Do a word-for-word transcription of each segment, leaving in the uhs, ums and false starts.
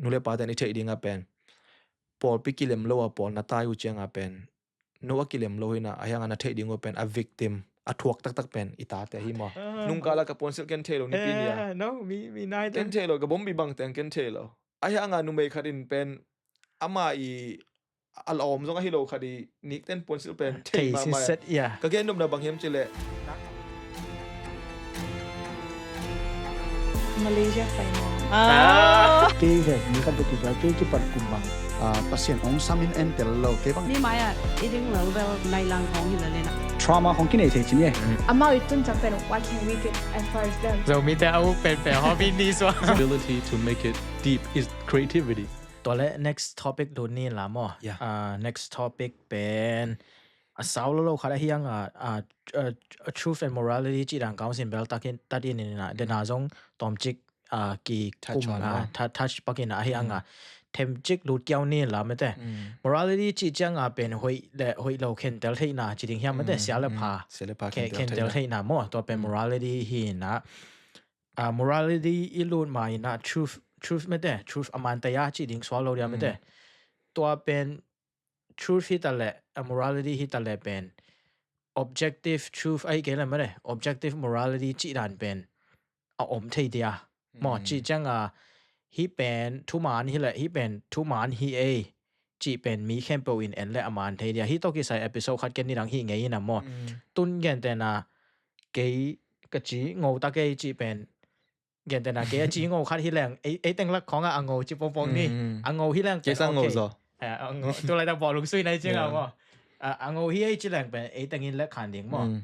nu le pa ten i theih ding a pen, pawlpi kilem lo a pawl na tai uh ciang a pen, nu a kilem lo hi na, a hiang a na theih ding uh pen a victim, a thuak taktak pen i tate hi maw. Nungkal a ka puansilh ken thei lo, Nipi ni a. No, mi mi nai Ken thei lo, ka bom bi bang teng ken thei lo. A hiang a numei khat in pen ama i a lawm zong ahi lo khat i nik ten puansilh pen thei Thei mahmah. siset ia. Ka gen nopna bang hiam cih leh, Malaysia final. Ah. Kei ve mi khat bek kizua, kei kipat kum bang, ah, Pasian hong sam in en tel lo, kei bang. Mi mai ah i ding lel bel nai lang hong hi lel in ah. Trauma hong kinei thei cin e. Amau i tun ciang pen, what can we get as far as them? Zomite au pen pen hobby ni sua. Ability to make it deep is creativity. Tua le next topic lut ni la maw. Yeah. Ah, next topic pen a sau lo lo khat a hiang a, ah, ah, truth and morality cih dan council bel takin tat in in a, dena zong tomcik, ah, ki Touch kum, on ah, maw. ta- touch pakin a hiang a themcik lut kiau ni la mate. Mm. Morality cih ciang a pen hoih le hoih lo khentel theihna ci ding hiam mate, Mm, sia le mm. Pha. Sia le pha Khe- khentel Khentel theihna. Theihna maw, tua pen morality hi na. Ah, morality i lut ma in a truth, truth mate, truth a man taya cih ding sual lo dia mate. Tua pen truth hi ta le, a morality hi ta le pen objective truth ahi kei le mate, objective morality cih dan pen a om thei dia. Maw, Mm. cih ciang a hi pen thuman hi le, hi pen thuman hi ei cih pen mi khempeuh in en le a man thei dia. Hi tawh kisai episode khat ken ni dang hi ngei in a maw. Mm. Tun gentena kei ka ci ngo ta kei cih pen, gentena kei a ci ngo khat hi leng, ei, ei teng lak khong a a ngo ci pongpong ni. Mm. A ngo hi leng Kei pen sang ngo okay. zaw. Eh, a ngo, tu lai ta bawlung sui nai ciang a Yeah. maw. A, a ngo hi ei ci leng pen, ei tengin lek khan ding maw. Mm.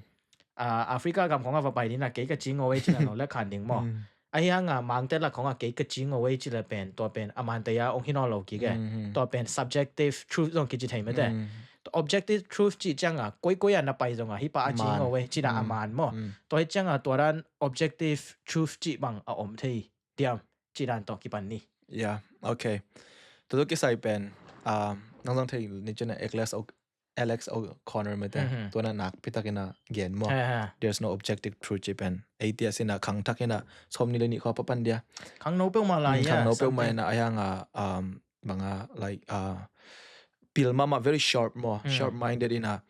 Ah, Africa gam khong a va pai ding na, kei ka ci ngo ei ci leng lo lek khan ding maw. Mm. A hiang a mangte lak khong a kei ka ci ngo ei ci le pen, tua pen a man taya ong hi nawn lo kik e. Mm. Tua pen subjective truth zong kici thei mate. Mm. Objective truth cih ciang a, koi koi a na pai zong a, hi pa a ci Man. ngo ei ci na a Mm. man maw. Mm. Tua hi ciang a tua dan objective truth cih bang a om thei diam, cih dan tawh kipan ni. Yeah, okay. Tua tua kisai pen, ah, nang zong thei ni cin a Alex O-, Alex O'Connor mate. Mhm. Tua na nakpi takin a gen maw. Ha, ha. There's no objective truth cih pen. Atheist in a khang thak in a sawm ni le ni khaw papan dia. Khang no peuhmah lai Mm, khang ia, no peuhmah something. In a a hiang a, um, bang a, like, uh, pil mahmah, very sharp maw, Mm. sharp-minded in a,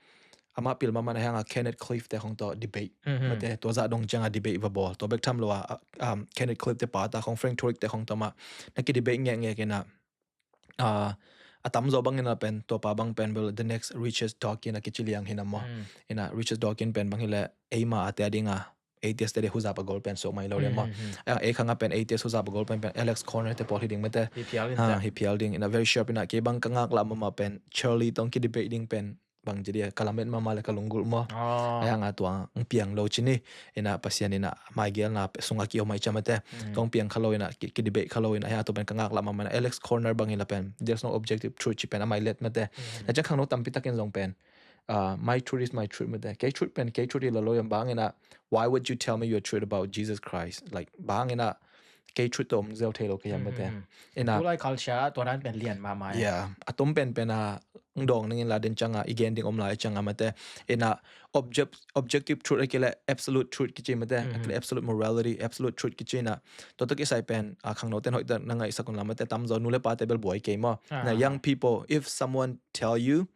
amah pil mahmah a hiang a Kenneth Clift te khong tawh debate. Mhm. Mate, tua zah dong ciang a debate va bawl. Tua bek tham lo a, um, Kenneth Clift te pa ta khong Frank Turek te khong tawh mah na ki debate ngekngek in a, uh, a tamzaw bang in a pen, tua pa bang pen bel the next Richard Dawkins a kici liang hi na maw. Mm. In a Richard Dawkins pen bang hi le, eima a te a ding a, atheist te de huzap a gol pen suak mai lo le maw. Mhm. A, ei khang a pen atheist huzap a gol pen pen Alex Corner te pawl hi ding mate. Hi phial in Ha, ta. hi phial ding. In a very sharp in a kei bang ka ngaklah mahmah pen Charlie tawh ki debate ding pen bang ci dia ka lamet mahmah le ka lunggulh maw. Oh. A hiang a tua ong piang lo ci ni. In a Pasian in a mai gelna pe sung a ki om ai cia mate. Mm. Tua ong piang kha lo in a ki, ki debate kha lo in a hiang a tua pen ka ngaklah mahmah in a Alex Corner bang hi la pen there's no objective truth ci pen a mai let mate. Mm. Na ciang khang no tampi takin zong pen, uh, my truth is my truth mate. Kei truth pen kei truth hi lo lo yam bang in a, why would you tell me your truth about Jesus Christ? Like, bang in a kei truth tawh om zel thei lo kei yam mate. Mhm. In a, Tulai culture tua dan pen lian mahmah e. yeah, a tom pen pen a, ng dong ning in la den ciang a, i gen ding om lai ciang a mate. In a, object, objective truth a ki le absolute truth kici mate. A ki le Mhm. absolute morality, absolute truth kici in a. Tua tua kisai pen, a khang no ten hoih ta na ngaihsak un la mate, tamzaw nu le pa te bel buai kei maw. Ah. Na young people, if someone tell you,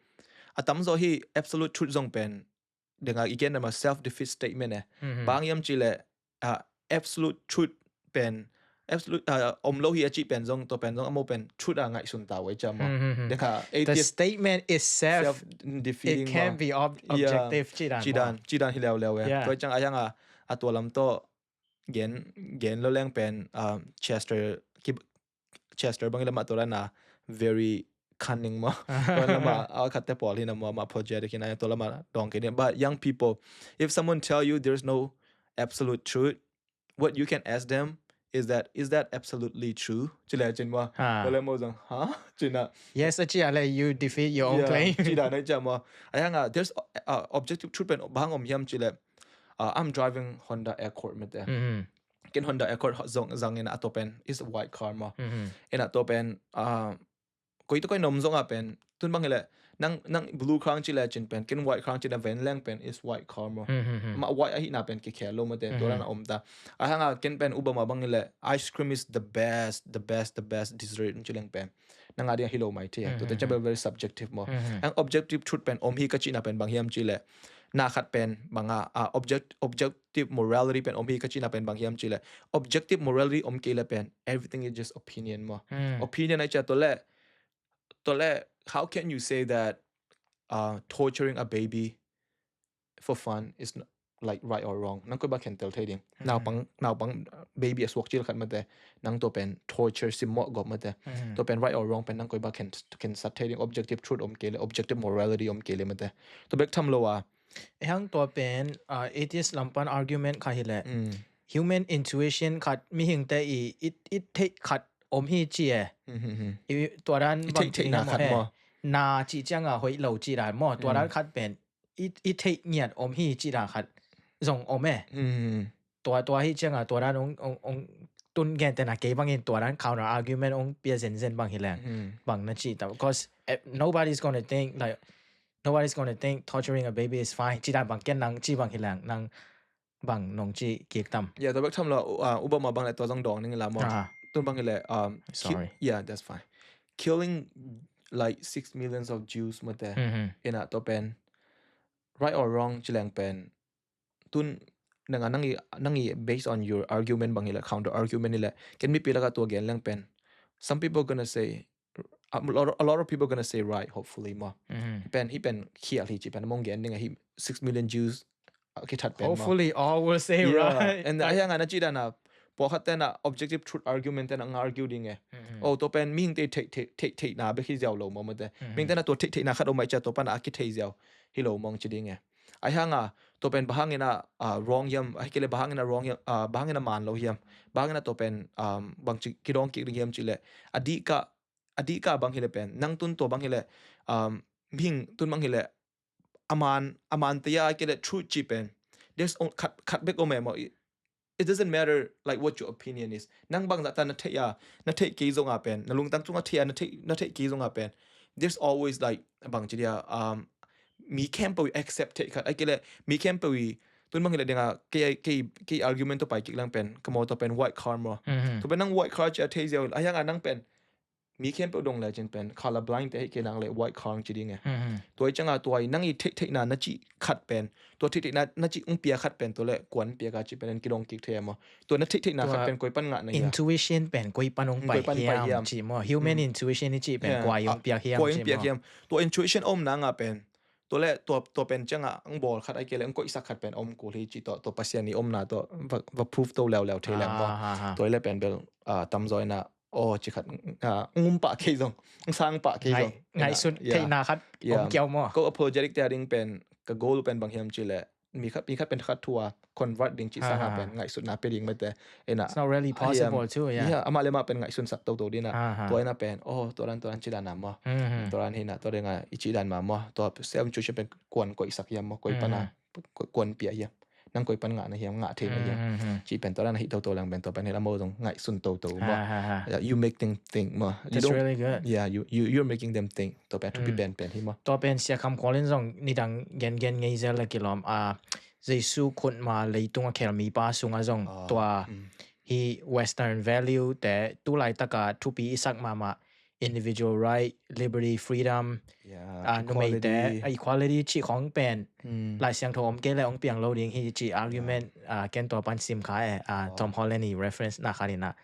a tamzaw hi absolute truth zong pen, denga i gen na ma self-defeat statement e. Mhm. Bang yam ci le, a, absolute truth pen, absolute, a, om lo hi a ci pen zong, to pen zong, a mo pen truth a ngaihsun ta wei cia maw. Mhm. Denga, The statement is self, self-defeating it can maw. be ob Yeah. objective ci dan. Ci dan, ci dan hi leo leo e. Yeah. Tua ciang a hiang a, a tua lam tawh gen, gen lo leng pen, um, Chester, ki, Chester bang i le mah tua dan a very cunning maw. Tua dan a mah, a khat te pawl hi na maw, mah apologetic hi na, tua lam a dong kei ni. But young people, if someone tell you there's no absolute truth, what you can ask them is that, is that absolutely true? Ci le cin maw. Ha. Tua le mo zong, ha? Ci na. Yes, a ci a le you defeat your own Yeah, claim. ci dan a ci a maw. A hiang a, there's, uh, objective truth pen bang om hiam ci le, uh, I'm driving Honda Accord mate. Mhm. Ken Honda Accord ho-, zong, zang in a tua pen is a white car maw. Mhm. In a tua pen, uh, koi to koi nom zong a pen, tun bang hi le, nang, nang blue khang ci le cin pen, ken white khang ci na ven leng pen is white car maw. Hmm, hmm, hmm. Ma white ahina pen kikhel lo mate, tua dan a om ta. A hanga ken pen uba ma bang ile, ice cream is the best, the best, the best dessert ci leng pen, nang a ding a hi lo mai thei. Tua te cabel very subjective maw. Ang objective truth pen om hi ka cina pen bang hiam ci le, na khat pen banga, a, object, objective morality pen om hi ka cina pen bang hiam ci le, objective morality om kei le pen, everything is just opinion maw. Opinion ai cia tua le, tua le, how can you say that, uh, torturing a baby for fun is n-, like, right or wrong? Nang koi ba khen tel thei ding. Naupang, naupang, uh, baby a suak cil khat mate, nang tua pen torture sim mawh gop mate. Tua pen right or wrong pen nang koi ba khen, khen sat thei ding. Objective truth om kei le, objective morality om kei le mate. Tua bek tham lo a. E hang tua pen, uh, atheist lampan argument kha hi le. Human intuition khat, mihingte i, i, i theih khat om hi ci e. I, tua dan bang theihna khat maw. Na ci cianga hoih lo ci dan maw. Tua dan khat pen, i, i theih ngiat om hi ci dan khat zong om e. Tua, tua hi cianga, tua dan ong, ong, ong tun gen tena kei bangin tua dan counter argument ong pia zenzen bang hi leng. Bang na ci ta. Because, eh, nobody's gonna think, like, nobody's gonna think torturing a baby is fine. Ci dan bang ken nang ci bang hi leng. Nang bang nong ci kik tam. Yeah, tua bek tham lo, uh, uba ma bang le tua zong dong ning la maw. Tun bang hi le, um, ki-, sorry. Yeah, that's fine. Killing, like, six millions of Jews mate. Ina tua pen, right or wrong ci leng pen, tun nanga nang i, nang i based on your argument bang hi le, counter argument hi le, ken mipi laka tua gen leng pen, some people gonna say, a lot, a lot of people gonna say right, hopefully maw. Pen, hi pen khial hi ci pen, mong gen ding a hi six million Jews a kithat pen maw. Hopefully all will say right. And a hianga na ci dana, pawlkhat tena objective truth argument tena nga argue ding e. Oh, tua pen mihingte theih, theih, theih, theihna bek hi ziau lo maw mate. Mihingte na tua theih, theihna khat om ai cia tua pana a kithei ziau hi lo mong ci ding e. A hianga, tua pen bahangina, ah, wrong hiam, a hi kei le bahangina wrong hiam, ah, bahangina man lo hiam, bahangina tua pen, um, bang ci kidong kik ding hiam ci le, a dika, a dika bang hi le pen, nang tun tua bang hi le, um, mihing tun bang hi le, a man, a man te a hi kei le truth ci pen, there's on-, khat, khat bek om e maw, it, it doesn't matter, like, what your opinion is. Nang bang zah ta na theih a, na theih kei zonga pen, na lungtang cunga theih a, na theih, na theih kei zonga pen, there's always, like, bang ci dia, um, mi khempeuh i accept theih khat, a hi kei le, mi khempeuh i, tun bang hi le dinga, kei, kei, kei argument to pai kik lang pen, ka maw to pen white car maw. Tua pen nang white car ci a thei ziau, a hianga nang pen, mi khempeuh dong le cin pen, color blind te hi kei nang le white car ci ding e. Tua i cianga tua i nang i theih, theihna na ci khat pen, tua theih, theihna na ci ung pia khat pen, tua le kuan pia ka ci pen, en kidong kik thei maw. Tua na theih, theihna khat pen koi pan ngah na hia. Intuition pen koi pan ung pai hiam ci maw. Human intuition i ci pen koi ung pia hiam ci maw. Tua intuition om na nga pen, tua le tua, tua pen cianga ang bawl khat a hi kei le ang koihsak khat pen om kul hi ci tua, tua Pasian i omna tua va, va prove to leuleu thei leng maw. Tua i le pen bel, ah, tamzaw ina, aw, ci khat, ah, ang um pah kei zong, ang sang pah kei zong. Ngaihsun theihna khat om kiau maw. Ko apologetic te a ding pen, ka goal pen bang hiam ci le, mi khat, mi khat pen khat thu a convert ding ci sanga pen ngaihsutna pe ding mate. Ina. It's not really possible too, yeah. Amah le mah pen ngaihsun sak toto dina. Tua ina pen, oh, tua dan, tua dan ci dan a maw. Tua dan hina, tua dan a i ci dan ma maw. Tua self intuition pen kuan koihsak hiam maw, koi pan a, kuan pia hiam. Nang koi pan ngah na hiam, ngah thei na hiam. Ci pen tua dan a hi toto lang pen tua pen hila maw zong ngaihsun toto maw. You make them think maw. That's really good. Yeah, you, you, you're making them think. Tua pen thupi pen pen hi maw. Tua pen Sia Kham Kual in zong nidang gen gen ngei zel la kilawm a, Jesu khutma leitung a khelmipa sunga zong tua hi Western value te tu laitaka thupi i sak mahmah, individual right, liberty, freedom, numeite, equality cih khong pen Lai Siangtho om kei le hong piang lo ding hi cih argument, ken tua pan sim kha e, Tom Holland i reference na kha dina.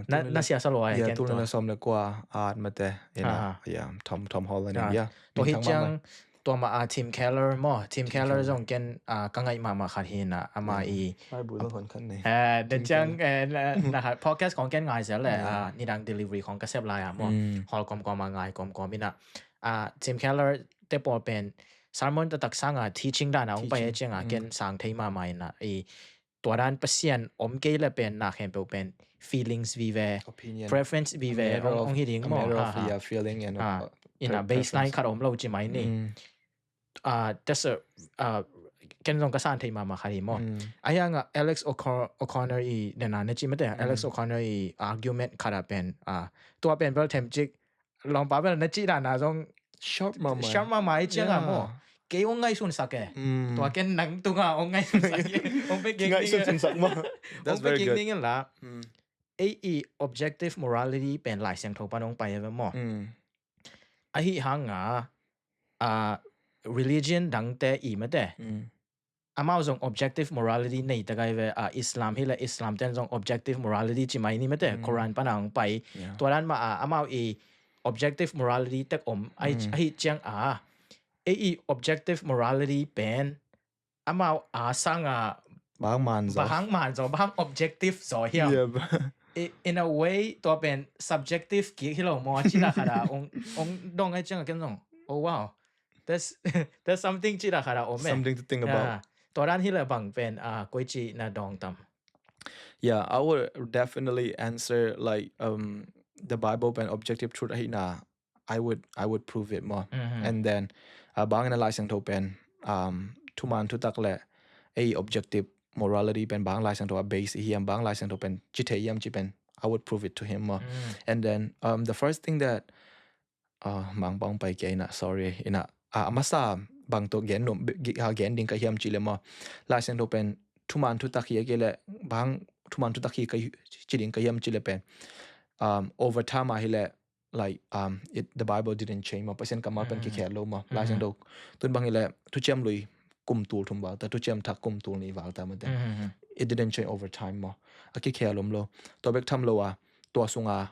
Na sia sa lua e ken tua. Tulna sawm le kua at mate ina, Tom, Tom Holland in. Tua hi ciang tua ma a Tim Keller maw, Tim Keller zong ken ka ngaih mahmah khat hi ina, ama i Bible zong hon khat nei. Den ciang na podcast khong ken ngai zel le, nidang delivery khong ka sep lai a maw, hall komkom a ngai komkom ina. Tim Keller te pawl pen sermon taktak sanga teaching dana hong pai a cianga ken sang thei mahmah ina, i tua dan Pasian om kei le pen na khempeuh pen feelings vive, preference vive hong hi ding maw. Ina baseline khat om lo ci mai ni. That's a, ken zong ka san thei mahmah khat hi maw. A hianga Alex O'Connor i dena na ci mate, Alex O'Connor i argument khat a pen, tua pen bel themcik lawmpa bel na ci dana zong Sharp mahmah. Sharp mahmah i ciangah maw. Kei hong ngaihsunsak e. Tua ken nang tungah hong ngaihsunsak e. Hong pe kik ding e. Ngaihsunsak maw. Hong pe kik ding e la. Ei i objective morality pen Lai Siangtho pan hong pai e ve maw. Ahi hanga, a, religion dangte i mate. Amau zong objective morality nei ta gai ve, a, Islam hi le Islam ten zong objective morality ci mai ni mate, Quran pana hong pai. Tua dan ma a, amau i objective morality tek om, ahi ciang a, ei i objective morality pen, amau a sanga bahang man zaw. Bahang man zaw, bahang objective zaw hiam. In a way, tua pen subjective kik hi lo maw, cina khada, ong, ong dong ai ciang a ken zong. Oh wow. There's, there's something cina khada om e. Something to think about. Tua dan hi le bang pen, a, koi ci na dong tam. Yeah, I would definitely answer like, um, the Bible pen objective truth ahi na. I would, I would prove it maw. And then, uh, bang in a Lai Siangtho pen, um, thuman thutak le, ei objective morality pen bang Lai Siangtho a base hiam, bang Lai Siangtho pen ci thei hiam ci pen, I would prove it to him maw. And then, um, the first thing that, uh, mang bang pai kei na, sorry, ina, a, a masa bang to gen nom, gen ding ka hiam ci le maw. Lai Siangtho pen thuman thutak hi a kei le, bang thuman thutak hi ka ci ding ka hiam ci le pen, um, over time a hi le, like, um, it, the Bible didn't change maw, Pasian kammal pen kikhel lo maw. Lai Siangtho tun bang hi le, Thuciam Lui kum tul thum val ta, Thuciam Thak kum tul nih val ta mate. It didn't change over time maw. A kikhel om lo. Tua bek tham lo a, tua sunga,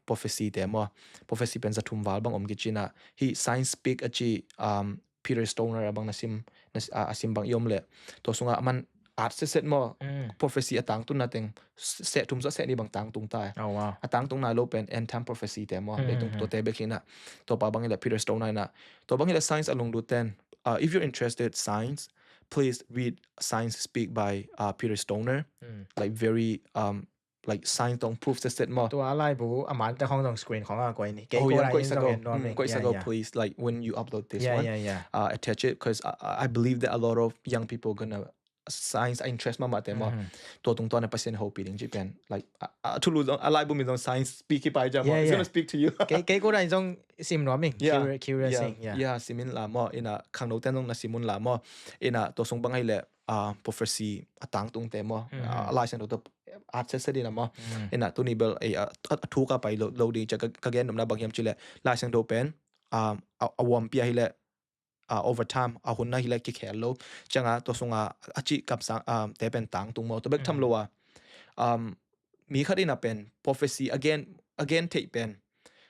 prophecy te maw. Prophecy pen za thum val bang om kici na. Hi science speak a ci, um, Peter Stoner a bang na sim, na, a, a sim bang i om le. Tua sunga a man at setset maw. Prophecy a tangtun na teng, seh thum seh nih bang tangtung ta. A tangtung na lo pen end time prophecy te maw. Leitung tua te bek hi na. Tua pa bang hi le Peter Stoner na. Tua bang hi le science a lunglut ten. Uh, if you're interested science, please read Science Speak by, uh, Peter Stoner. Like very, um, like science dong proof setset maw. Tua laibu a man te khong dong screen khong a koi ni. Kei ko lai in dong en nuam ing. Koi sa go please, like when you upload this one, uh, attach it because I, I believe that a lot of young people gonna science a interest mahmah te maw. Tua tung tua na Pasian hopih ding ci pen. Like a, a thulu zong a laibu min zong science speak hi pai jam maw. It's gonna speak to you. Kei, kei ko lai zong sim nuam ing. Curious ing. Yeah, sim in la maw. Ina khangno ten zong na sim un la maw. Ina tua sung bang ai le, uh, prophecy a tangtung te maw. Uh, Lai Siangtho to at setset in a maw. Ina tuni bel, eh, a, a, a thuk a pai lo, lo ding ci ka, ka gen nopna bang hiam ci le. Lai Siangtho pen, um, a, a uampi a hi le, uh, over time a hun na hi le kikhel lo. Cianga tua sunga a ci kamsang, um, te pen tangtung maw. Tua bek tham lo a, um, mi khat in a pen prophecy a gen, a gen thei pen.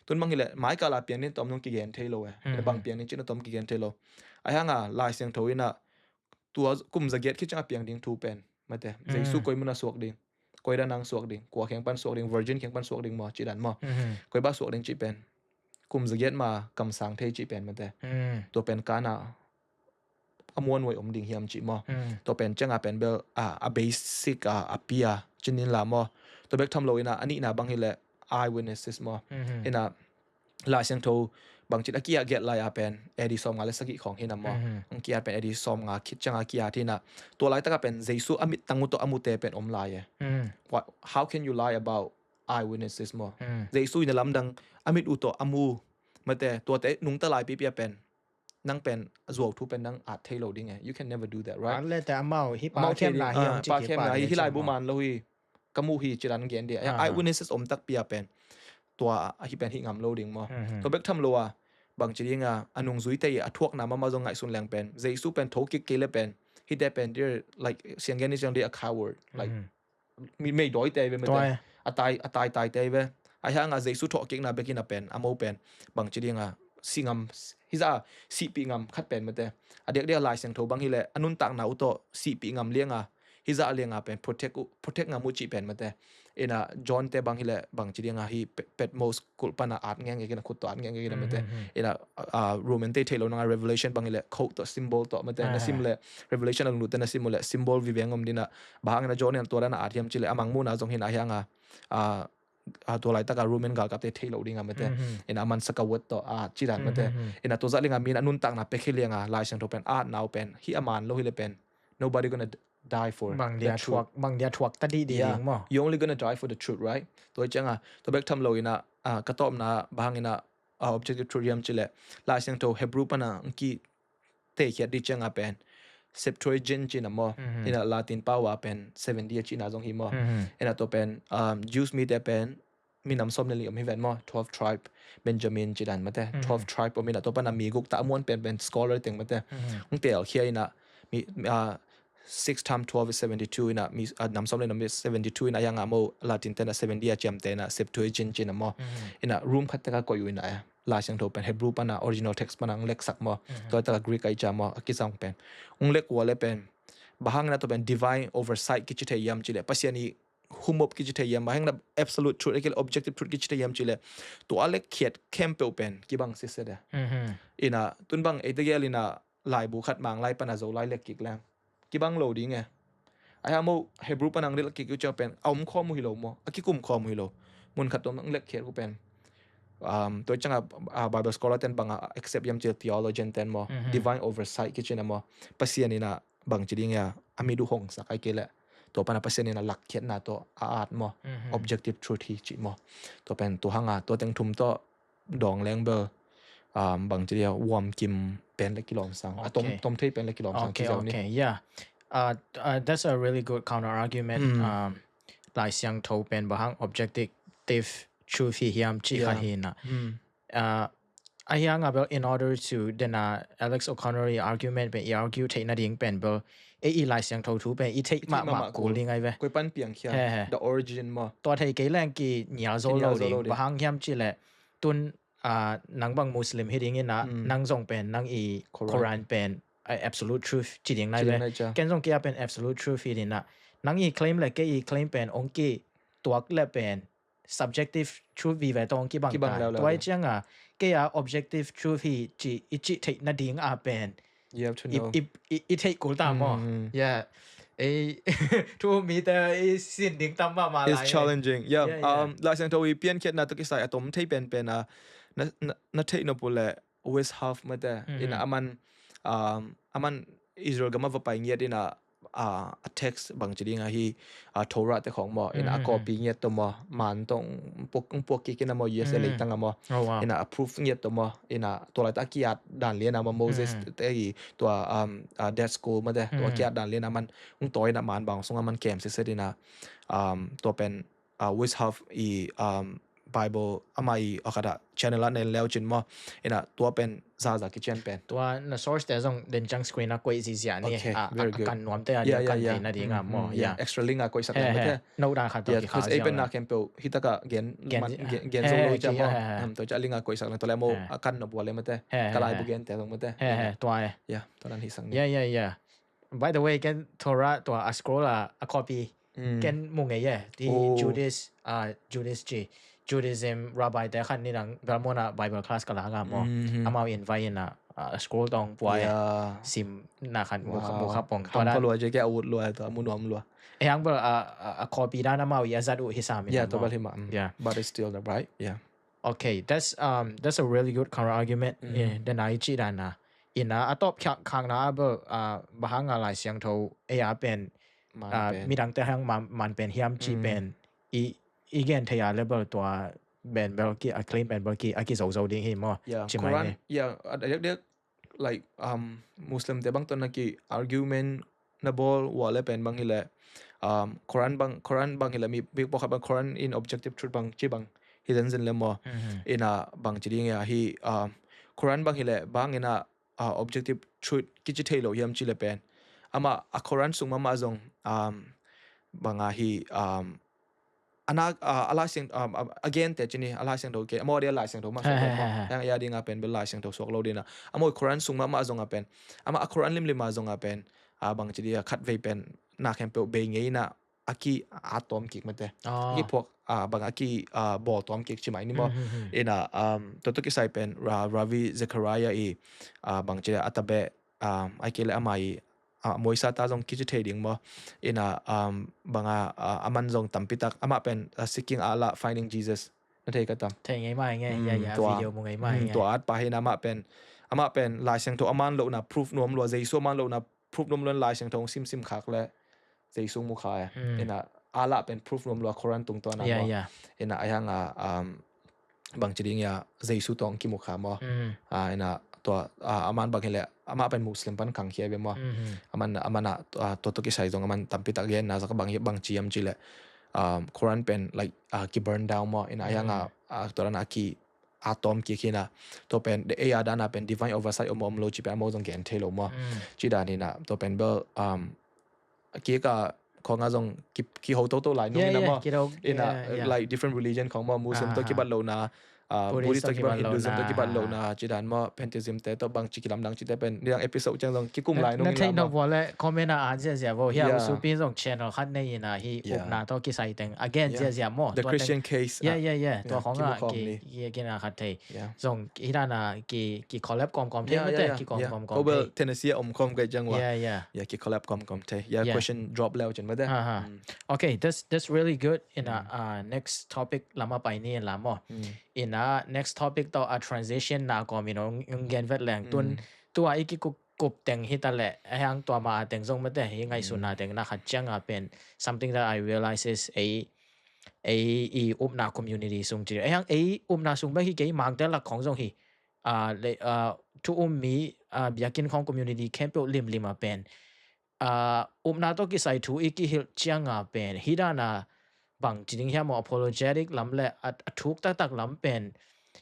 Tun bang hi le, mai kala piang ding tom nong kigen thei lo e. Bang piang ding ci na tom kigen thei lo. Ai hanga Lai Siangtho in a tua kum za giat khit ciang a piang ding thu pen. Mate, Jesu koi mun a suak ding. Koi dan ang suak ding. Kua kheng pan suak ding. Virgin kheng pan suak ding maw. Ci dan maw. Koi ba suak ding ci pen. Kum za giat ma kamsang thei ci pen mate. Tua pen kana a muan wai om ding hiam ci maw. Tua pen cianga pen bel a, a basic a, a pia. Cinin la maw. Tua bek tham lo ina, a nihna bang hi le eyewitnesses maw. Ina Lai Siangtho bangcin a kiat giat lai a pen A D sawm nga le sagih khong hi na maw. Ang kiat pen A D sawm nga khit cianga kiat hi na. Tua laitaka pen Jesu a mit tang uh tawh a mute pen om lai e. What, how can you lie about eyewitnesses maw. Jesu ina lamdang a mit uh tawh a mu mate tuate nungta lai pipia pen. Nang pen zuau thu pen nang at thei lo ding e. You can never do that, right? An le te amau hi pa khiam na hi, hi lai bu man lo hi. Ka mu hi ci dan gen dia. Eyewitnesses om takpi a pen tua a hi pen hi ngam lo ding maw. Tua bek tham lo a bangci ding a a nungzui te a thuakna mama zong ngaihsun leng pen Jesu pen tho kik kei le pen hite pen they're like sianggen ni siang dia a coward, like mi mei dawi te ve mate. A tai a tai tai te ve. A hianga Jesu thawh kikna bekin a pen a mo pen bangci ding a si ngam hi za a sihpih ngam khat pen mate. A diakdiak Lai Siangtho bang hi le a nuntakna uh tawh sihpih ngam lianga hi za a lianga pen protect uh, protect ngam uh cih pen mate. Ina John te bang hi le bangci ding a hi Patmos kulh pana at ngeng ngek ina khut tawh at ngeng ngek ina mate. Ina Roman te thei lo nanga Revelation bang hi le code tawh symbol tawh mate. Na sim le Revelation a lunglut te na sim uh le symbol viveng om dina. Bang hang ina John ina tua dana at hiam ci le a mangmuna zong hi na hianga a tua laitaka Roman galkapte thei lo dinga mate. Ina a mansak a word tawh a ci dan mate. Ina tua zah lianga mi ina nuntakna pek hi lianga Lai Siangtho pen a nau pen hi a man lo hi le pen nobody gonna die for the truth. Bang dia thuak ta dih dih ding maw. You only gonna die for the truth, right? Tua cianga tua bek tham lo ina ka tawpna bang ina uh, objective truth hiam cileh, Lai Siangtho Hebrew pana ang ki teikhiat di cianga pen Septuagint cina maw. Mhm. Ina Latin pawa pen seventy a cina zong hi maw. Mhm. Ina tua pen, um, Jews mite pen minam sawm le li om hi ven maw, twelve tribe, Benjamin cidan mate, mhm, twelve tribe om ina tua pana mi guk ta a muan pen pen scholar teng mate. Mhm. Ang tel khia ina mi, uh, six times twelve is seventy-two ina mi, uh, nam sawm le nam seventy-two ina yang amo Latin tena seventy a ciam tena Septuagint cina maw. Mhm. Ina room khat teka koi u ina ya. Lai Siangtho pen Hebrew pana original text pana ang leksak maw. Mhm. Tua taka Greek a i cia maw, a kisang pen. Ang lek wale pen. Bahang ina tua pen divine oversight kici thei yam cileh. Pasian i humop kici thei yam. Bahang ina absolute truth, ekil objective truth kici thei yam cileh. Tua lek khiat khempeuh pen. Kibang sisede. Mhm. Ina tun bang eite gel ina laibu khat mang lai pana zo lai lek kik lang. Kibang lo ding e. Ai hamo Hebrew pana ang lek kik u cia pen. A om khawm u hi lo maw. A kikum khawm u hi lo. Mun khat tua ang lek khiat u pen. Um, tua cianga, uh, Bible scholar ten banga accept yam cil theologian ten maw. Mhm. Divine oversight kicina maw. Pasian ina bang ci ding ya. A mi du hong sak ai kele. Tua pana Pasian ina lak khiatna tua a at maw. Mhm. Objective truth hi ci maw. Tua pen tua hanga tua teng thum tua dawng leng bel, um, bang ci dia, wuam kim pen le kilawm sang. A tom, okay, tom thei pen le kilawm sang. Okay, ci zau ni. Okay, yeah. Uh, uh, that's a really good counter argument. Mm. Um, Lai Siangtho pen bahang objective truth hi hiam ci kha hi na. Mm. Uh, a hiang a bel in order to dena Alex O'Connor i argument pen i argue thei na ding pen bel e i Lai Siangtho thu pen i thei ma ma kul ding ai ve. Koi pan piang khia. He, he. The origin maw. Tua thei kei leng ki nia zo lo ding. Bahang hiam ci le tun, ah, nang bang Muslim hi ding ina, mm, nang zong pen, nang i Quran, Quran pen, ah, absolute truth ci ding nai ve. Ken zong kia pen absolute truth hi ding na. Nang i claim le kei i claim pen ong ki tuak le pen subjective truth vive tong kibang ta. Tua i cianga kei a objective truth hi ci i ci thei na ding a pen. You have to know. I, i, i, i thei kul ta maw. Mm. Yeah. Ei, thu mi te i sin ding tam ma ma lai. It's challenging. Yeah. Yeah, yeah. Um, Lai Siangtho i pian khiat na to kisai a tom thei pen pen a na, na, na thei no pule Wes Hauff mate. Mm-hmm. Ina aman, um, aman Israel gama va pai ngiat ina, uh, a text bang ci ding a hi, uh, Torah te khong maw, ina a copy ngiat to maw, man tong puak, puak kik ina maw, U S A leitang a maw, ina a proof ngiat to maw, ina tua lai ta a kiat dan lian a maw, Moses te hi tua, um, uh, Dead Scroll mate, tua kiat dan lian a man, ung to ina man bang sung a man kem se se ina, um, tua pen, uh, Wes Hauff i, um, Bible ama i a khat a channel a nen leu cin maw. Ina tua pen zaza kician pen. Tua na source te zong den ciang screen a koih zizia ni. Okay, very good. A kan nuam te a kan thei na ding a maw. Yeah. Extra link a koih sak leng te. No dan khat tua ki kha zia. Ei pen na khempeuh hi taka gen, gen zo lo cia maw. Tua cia link a koih sak leng tua le maw a kan nop ua le mate. Ka laibu gen te zong mate. Tua e. Yeah, tua dan hi sak ni. Yeah, yeah, yeah. By the way, ken Torah tua a scroll a, a copy ken mu ngei e. Ti Judaist, ah, Judaist ci, Judaism rabbi te khan ni nang Belmont a Bible class ka la nga maw. Amau invite ina, ah, scroll tong pua e. Sim na khan mu kha pong. Tua dan. Lua je ke a ut lua, tua mu nuam lua. E hang bel, ah, a copy dan amau i a zat uh hi sam ina maw. Yeah, tua bel hi ma. Yeah. But it's still the right. Yeah. Okay, that's, um, that's a really good counter argument. Mm. Eh, the nai ci dan na. Ina a top khak khak na a bel, uh, bahang a Lai Siangtho e a pen, uh, midang te hang man, man pen hiam ci pen i, i gen thei a le bel tua ben bel ki a claim pen bel ki a ki zo zo ding hi maw. Yeah, ci mai Quran, ne. Yeah, a dek dek like, um, Muslim te bang ton na ki argument na bawl ua le pen bang hi le, um, Quran bang, Quran bang hi le mi bik pawkhat bang Quran in objective truth bang ci bang hi zenzen le maw. Ina bang ci ding a hi, um, Quran bang hi le bang ina, uh, objective truth kici thei lo hiam ci le pen. Ama a Quran sung mama zong, um, banga hi, um, a nak, ah, a Lai Siang, ah, a, a gen te ci ni, a Lai Siangtho ke, a maw dia Lai Siangtho mah suak lo maw. Yang ia ding a pen bel Lai Siangtho suak lo ding a. A maw Quran sung mah mah zong a pen. Ama a Quran lim lim a zong a pen. A bang ci dia khat vei pen na khempeuh bei ngei na a ki a tawm kik mate. A ki phuak, a bang a ki, a bawl tawm kik ci mai ni maw. Ina, um, tua tua kisai pen Ra-, Ravi Zachariah i, a bang ci dia a tabe, um, ai ke le ama i, ah, muaisa ta zong kici thei ding maw. Ina, um, banga, ah, aman zong tampi tak, amah pen, ah, Seeking Allah, Finding Jesus. Na thei ka tam. Thei ngei mai ngei, ya, ya, tua, video mu ngei mai ngei. Tua at pa hi na amah pen, amah pen Lai Siangtho aman lohna proof nuam lua, Jesu aman lohna proof nuam lua Lai Siangtho sim sim khak le Jesu mu kha e. Ina Allah pen proof nuam lua Quran tung tua na maw. Ina a hiang a, um, bangci ding a Jesu tawh hong kimu kha maw. Mm. Ah, ina tua, ah, aman bang hileh amah pen Muslim pan khangkhia ve maw. Mm-hmm. Aman, aman a, ah, tua tawh kisai zong aman tampi tak genna zak a bang hi, bangci hiam cih leh, um, Quran pen, like, ah, ki burn down maw. Ina a hiang a, ah, tua dan a ki a tawm kik hi ina. Tua pen, the A R dan a pen divine oversight om, om lo cih pen amau zong gen thei lo maw. Mm. Cih dan hi ina, tua pen bel, um, kik a khawng a zong ki, kiho toto lai nung ina maw. Ina, like, different religion khawng maw, Muslim tawh kibat lohna, ah, Buddhist tawh kibat, Hinduism tawh kibat lohna, cih dan maw, pantheism te tawh bangci kilamdang cihte pen nidang episode ciang zong kikum lai nung ina maw. Na theih nop vua leh comment a an ziahziah vo. Hia, U Supi zong channel khat nei ina, hih upna tawh kisai teng a gen ziahziah maw. The Christian case. Yeah, yeah, yeah. Tua khawng a ki, ki, ki na khat thei. Zong hi dan a ki, ki collab kawmkawm thei mate, ki kawmkawm kawm thei. Tennessee a om kawm kei ciang ua. Yeah, yeah. Yeah, ki collab kawmkawm thei. Yeah, question drop leu cin mate. Okay, that's, that's really good. Ina, uh, next topic lam a pai ni la maw. Ina next topic tawh a transition na kawm in hong, hong gen vet leng tun. Tua i kikup, kup teng hi ta leh, a hiang tua ma a teng zong mate, hi ngaihsutna teng na khat ciang a pen something that I realize is ei, ei i upna community sung ci. A hiang ei upna sung bek hi kei, mangte lak khawng zong hi. Ah, le, ah, thu um mi, ah, biakinn khawng community khempeuh limlim a pen, ah, upna tawh kisai thu i kihilh ciang a pen, hi dan a bangci ding hiam maw, apologetic lam leh a, a thuk taktak lam pen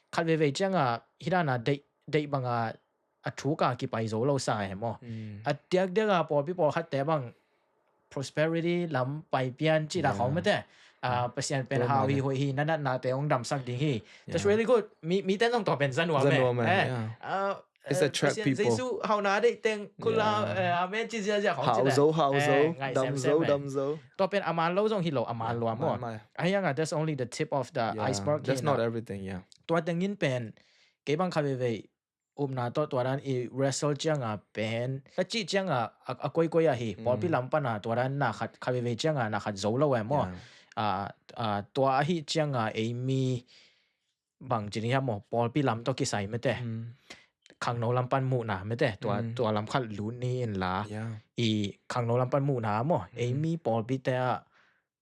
khat veivei ciang a hi dan a deih, deih bang a, a thuk a kipai zo lo sa hi maw. A diakdiak a pawlpi pawlkhatte bang prosperity lam pai pian cih dan khawng mate. Ah, Pasian pen hau hi, hoih hi, na natnate hong damsak ding hi. That's really good. Mi, mite zong tua pen za nuam e. Za nuam e, yeah. Ah, it's attract people. Pasian Jesu hauna deih teng kul la, eh, amen ci ziahziah khawng ci leh. Hau zo, hau zo, dam zo, dam zo. Tua pen a man lo zong hi lo, a man lua maw. A hiang a, that's only the tip of the iceberg. That's not everything, yeah. Tua teng in pen kei bang khat veivei upna tawh tua dan i wrestle ciang a pen, ka cih ciang a, a, a koikoi a hi, pawlpi lam pan a tua dan na khat, khat veivei ciang a na khat zo lo e maw. Ah, ah, tua ahi ciang a ei mi bangci ding hiam maw, pawlpi lam tawh kisai mate. Khangno lam pan muhna mate, tua, tua lam khat lut ni in la. I khangno lam pan muhna maw, ei mi pawlpite ah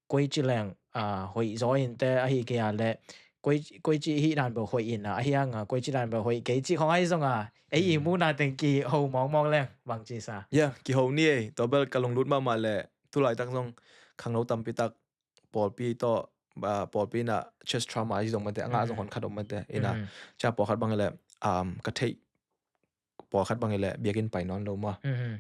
koici leng, ah, hoih zaw in te ahi kei a leh, koi, koici hi dan beuh hoih in a, a hiang a, koici dan beuh hoih kei cih khawng ahi zong a, ei i muhna teng kiho mawngmawng leng, bangci sa. Yeah, kiho ni ei, tua bel ka lunglut mahmah leh, tulaitak zong khangno tampi tak pawlpi tawh, ah, pawlpi in a church trauma ahi zong mate, a ngah zong honkhat om mate, ina, cia pawlkhat bang leh, um, ka theih pawlkhat bang hi leh biakinn pai nawn lo maw.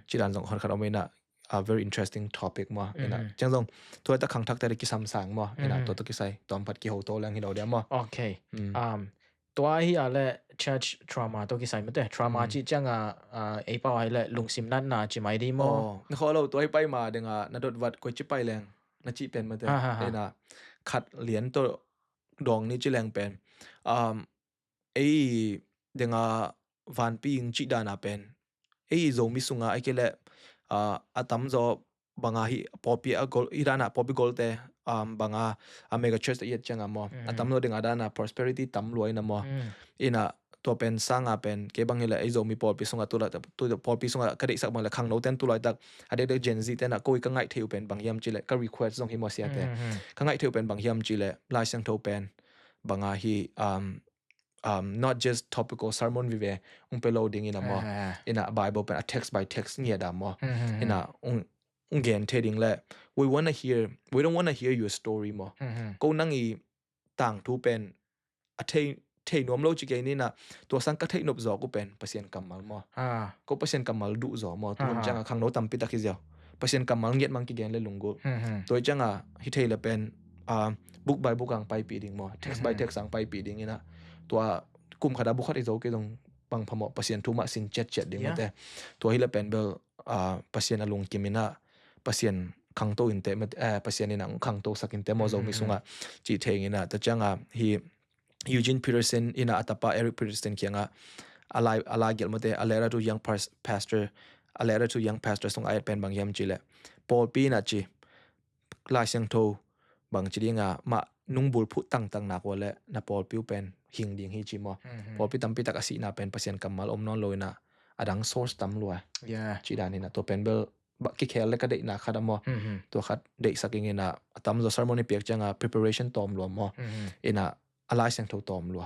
Cih dan zong honkhat om ina, a very interesting topic maw. Ina, ciang zong, tua ta khangthakte kisam sang maw. Ina, tua tawh kisai, tua phat kiho to leng hi lo dia maw. Okay. Um, tua hi a leh church trauma tawh kisai mate. Trauma cih ciang a, a, ei pau hi leh lungsim natna ci mai di maw. Oh, na khaw lo tua hi pai ma ding a, na dot vat koici pai leng, na cih pen mate. Ina, khat lian tawh dawng ni ci leng pen. Um, ei ding a vanpi ing cih dan a pen, ei Zomi sung a, a kei leh, ah, a tamzaw bang a hi pawlpi a gol, hi dan a pawlpi golte, um, bang a, a mega church a iat ciang a maw. A tamzaw ding a dan a prosperity tam lua ina maw. Ina tua pen sang a pen, kei bang hi leh ei Zomi pawlpi sung a tulai, tu pawlpi sung a ka deihsak bang leh khangno ten tulaitak, a dekdek Gen Z ten a koi ka ngaih theih uh pen bang hiam cih leh, ka request zong hi maw siate. Ka ngaih theih uh pen bang hiam cih leh, Lai Siangtho pen, bang a hi, um, um, not just topical sermon vive, ung pe lo ding ina maw. Ina Bible pen a text by text ngiat a maw. Ina ung, ung gen thei ding leh, we wanna hear, we don't wanna hear your story maw. Ko nang i tangthu pen a thei, thei nuam lo ci kei ni ina, tua sang ka theih nop zaw uh pen Pasian kammal maw. Ko Pasian kammal duh zaw maw. Tu hun ciang a khangno tampi tak hi ziau. Pasian kammal ngiat mang kigen leh lunggulh. Tua hi ciang a hi thei leh pen, ah, book by book ang paipih ding maw, text by text ang paipih ding ina. Tua kum khat a book khat i zo kei zong bang phamawh, Pasian thu mah sin ciatciat ding mate. Tua hi leh pen bel, ah, Pasian a lungkim ina, Pasian khangto in te mate, eh, Pasian ina khangto sak in te maw Zomi sung a, cih thei ina. Tua ciang a hi Eugene Peterson ina a tapa Eric Peterson kiang a, a lai, a lai gelh mate, a letter to young pastors, a letter to young pastors sung a et pen bang hiam cih leh, pawlpi ina ci, Lai Siangtho bangci ding a mah nung bulphuh tangtang nak ua leh na pawlpi uh pen hing ding hi ci maw. Pawlpi tampi tak a sihna pen Pasian kammal om nawn lo ina, a dang source tam lua. Cih dan ina, tua pen bel kikhel leh ka deihna khat a maw. Tua khat deihsak ing ina, a tamzaw sermon i piak ciang a preparation tawm lua maw. Ina a Lai Siangtho tawm lua.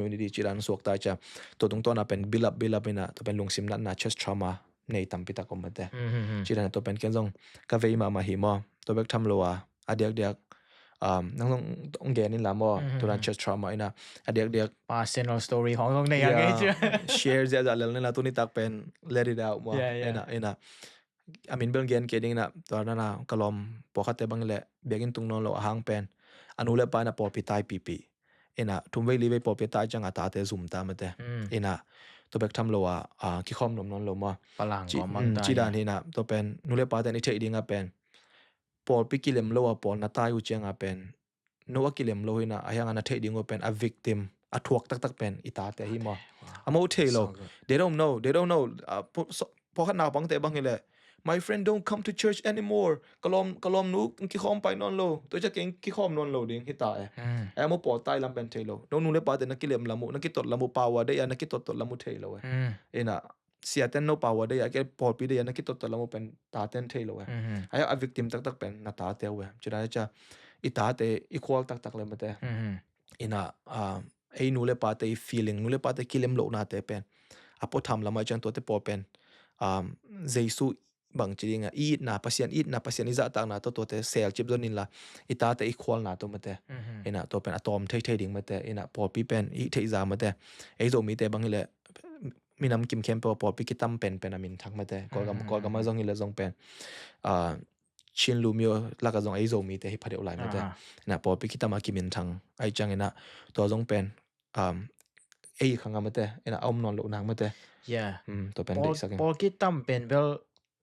community ci dan suak ta cia. Tua tungtawn a pen build up, build up ina, tua pen lungsim natna, church trauma nei tampi tak om mate. Ci dan tua pen ken zong ka vei mahmah hi maw. Tua bek tham lo a, a diakdiak, um, nang zong ong gen in la maw. Tua dan church trauma ina, a diakdiak personal story hong hong nei a ngei cia. Share ziahziah lel nila tuni tak pen let it out maw. Ina, ina. A min bel gen kei ding ina, tua nana ka lawm pawlkhatte bang le biakinn tung nawn lo a hang pen. A nu le pa ina pawlpi tai pipi. Ina, thumvei livei pawlpi tai ciang a tate zum ta mate. Ina, tua bek tham lo a, a, kikhawm nuam nawn lo maw. Ci dan hi ina, tua pen, nu le pa ten i theih ding a pen. Pawlpi kilem lo a pawl na tai uh ciang a pen. No a kilem lo hi ina, a hiang a na theih ding uh pen, a victim, a thuak taktak pen, i tate hi maw. A mo thei lo. They don't know, they don't know. A, pawlkhat naupangte bang hi le, my friend don't come to church anymore. Ka lawm, ka lawm nu kikhawm pai nawn lo. Tua ciang kikhawm nawn lo ding hi ta e. E mo pawl tai lam pen thei lo. No nu le pate na kilem lam uh, na kitot lam uh, pau a deih a na kitot tot lam uh thei lo e. Ina, siaten no power de ya ke pawlpi de ya na kitotto lam uh pen taten thei lo e. Mhm. Ai a victim taktak pen na tate uh e. Cina cha i tate i khual taktak le mate. Mhm. Ina, ah, ei nu le pate i feeling, nu le pate kilem lo nate pen a po tham lama i chang tuate pawl pen, um, Jesu bang ci ding a, i itna Pasian, i itna Pasian, i zahtakna tawh tuate sel cip zon in la, i tate i khualna tawh mate. Mhm. Ina tua pen a tawm thei thei ding mate, ina pawlpi pen i theih za mate. Ei Zomite bang hi le minam kim khempeuh a pawlpi kitam pen pen a minthang mate. Kawlgam, mm, Kawlgam a zong hi le zong pen, ah, Chin lumio laka zong ei Zomite hi phadeuh lai mate. Ah. Ina pawlpi kitam a kiminthang. Ai ciang ina tua zong pen, um, ei khang a mate, ina a om nawn lo nak mate. Yeah. Hmm, tua pen pawl, deihsak in. Pawl kitam pen bel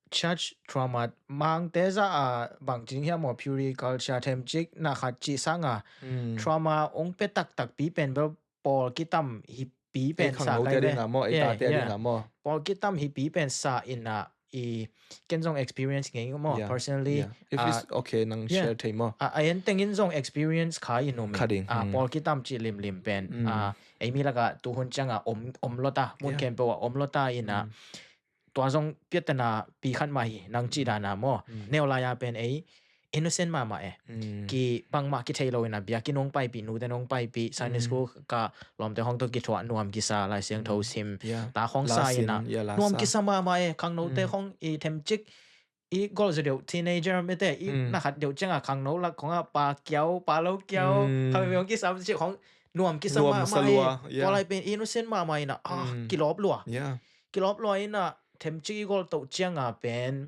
church trauma, Mangte za a bang ci ding hiam maw, puri culture themcik na khat cih sang a. Hmm. Trauma ong pe taktak pi pen bel pawl kitam hi pi pen sa kai ve. Ei khangnote ding a maw, ei tate ding a maw. Pawl kitam hi pi pen sa ina i ken zong experience ngei maw, yeah, personally. Yeah. If it's, ah, okay, nang, yeah, share thei maw. A, a en tengin zong experience kha i num. Kha ding. Ah, hmm, pawl kitam ci limlim pen. Hmm. Ah, ei mi laka tuhun ciang a om, om lo ta, mun, yeah, khempeuh a om lo ta ina. Hmm. Tua zong piatana pi khat mah hi, nang ci dana maw. Hmm. Neu lai a pen ei innocent mahmah e. Hmm. Ki bangmah kithei lo ina bia ki nong paipih, nute nong paipih, Sunday, hmm, school ka lawmte hong to kithuah nuam kisa, Lai Siangtho, hmm, sim. Yeah. Ta hong sa ina. Yeah, la nuam sa. Kisa mahmah e, khangnote, hmm, hong i themcik, i gol zo deuh teenager mete, i, hmm, na khat deuh ciang a khangno lak hong a pa kiau, pa lo kiau, hmm, kha mi hong kisam cik hong nuam kisa mahmah e. Nuam sa lua, yeah. Tua lai pen innocent mahmah ina, ah, hmm, kilawp lua. Yeah. Kilawp lua ina themcik i gol to ciang a pen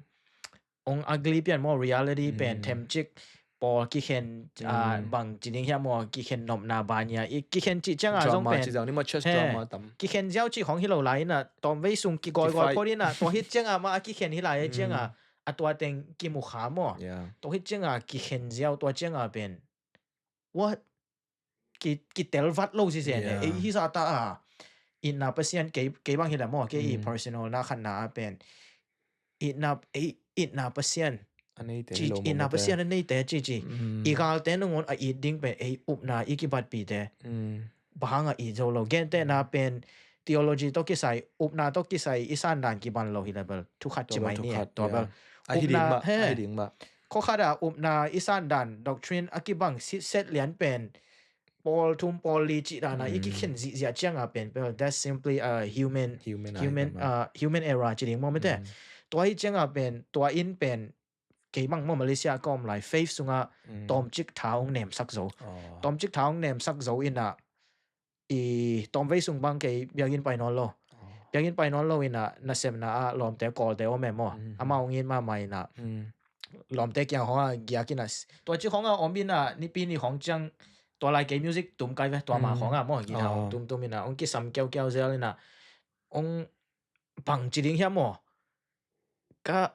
ong ugly pian maw, reality pen, mm, themcik pawl kikhen, ah, mm, bang ci ding hiam maw, kikhen nopna bania, i kikhen cih ciang a zong pen. Drama ci zang ni maw, church drama tam. Kikhen ziau cih hong hi lo lai ina, tawmvei sung kigawigawi phot ina, tua hih ciang a mah a kikhen hi lai, mm, ciang a, a tua teng kimu kha maw. Yeah. Tua hih ciang a kikhen ziau tua ciang a pen. What? Ki, kitel vat lo sisen e. Yeah. Ei hi sa ta a. Itna Pasian kei, kei bang hi la maw, kei i, mm, personal na khan na a pen. Itna, ei, itna Pasian. A neite ci, hi lo maw itna te. Pasian a neite ci ci. Mm. I galte nangawn a it ding pen, ei upna i kibatpite. Mm. Bang hang a it zo lo. Gente na pen, theology tawh kisai, upna tawh kisai, i sandan kiban lo hi la bel. Thukhat ci mai ni e. Tua bel. Thukhat, yeah. A hi ding mah, he, a hi ding mah. Khua khat a upna i sandan, doctrine a kibang sitset lian pen, pawl thum pawl li cih dan a, mm, i kikhen zihziah ciang a pen, pen, that's simply a human, human, human, uh, human error ci ding maw mete. Mm. Tua hi ciang a pen, tua in pen, kei bang maw Malaysia ka om lai, faith sung a, mm, tawmcik tha hong nemsak zo. Oh. Tawmcik tha hong nemsak zo ina, i tawmvei sung bang kei biakinn pai nawn lo. Oh. Biakinn pai nawn lo ina, nasepna a lawmte kawlte om e maw. Mm. Amau ngin mahmah ina. Mm. Lawmte kiang hong a giak ina. Tua ci hong a om ina, nipi ni hong ciang, tua lai kei music tum kai ve, tua ma, oh, hong a maw, guitar hong, oh, tum tum ina, hong kisam kiau kiau zel ina. Hong bang ci ding hiam maw. Ka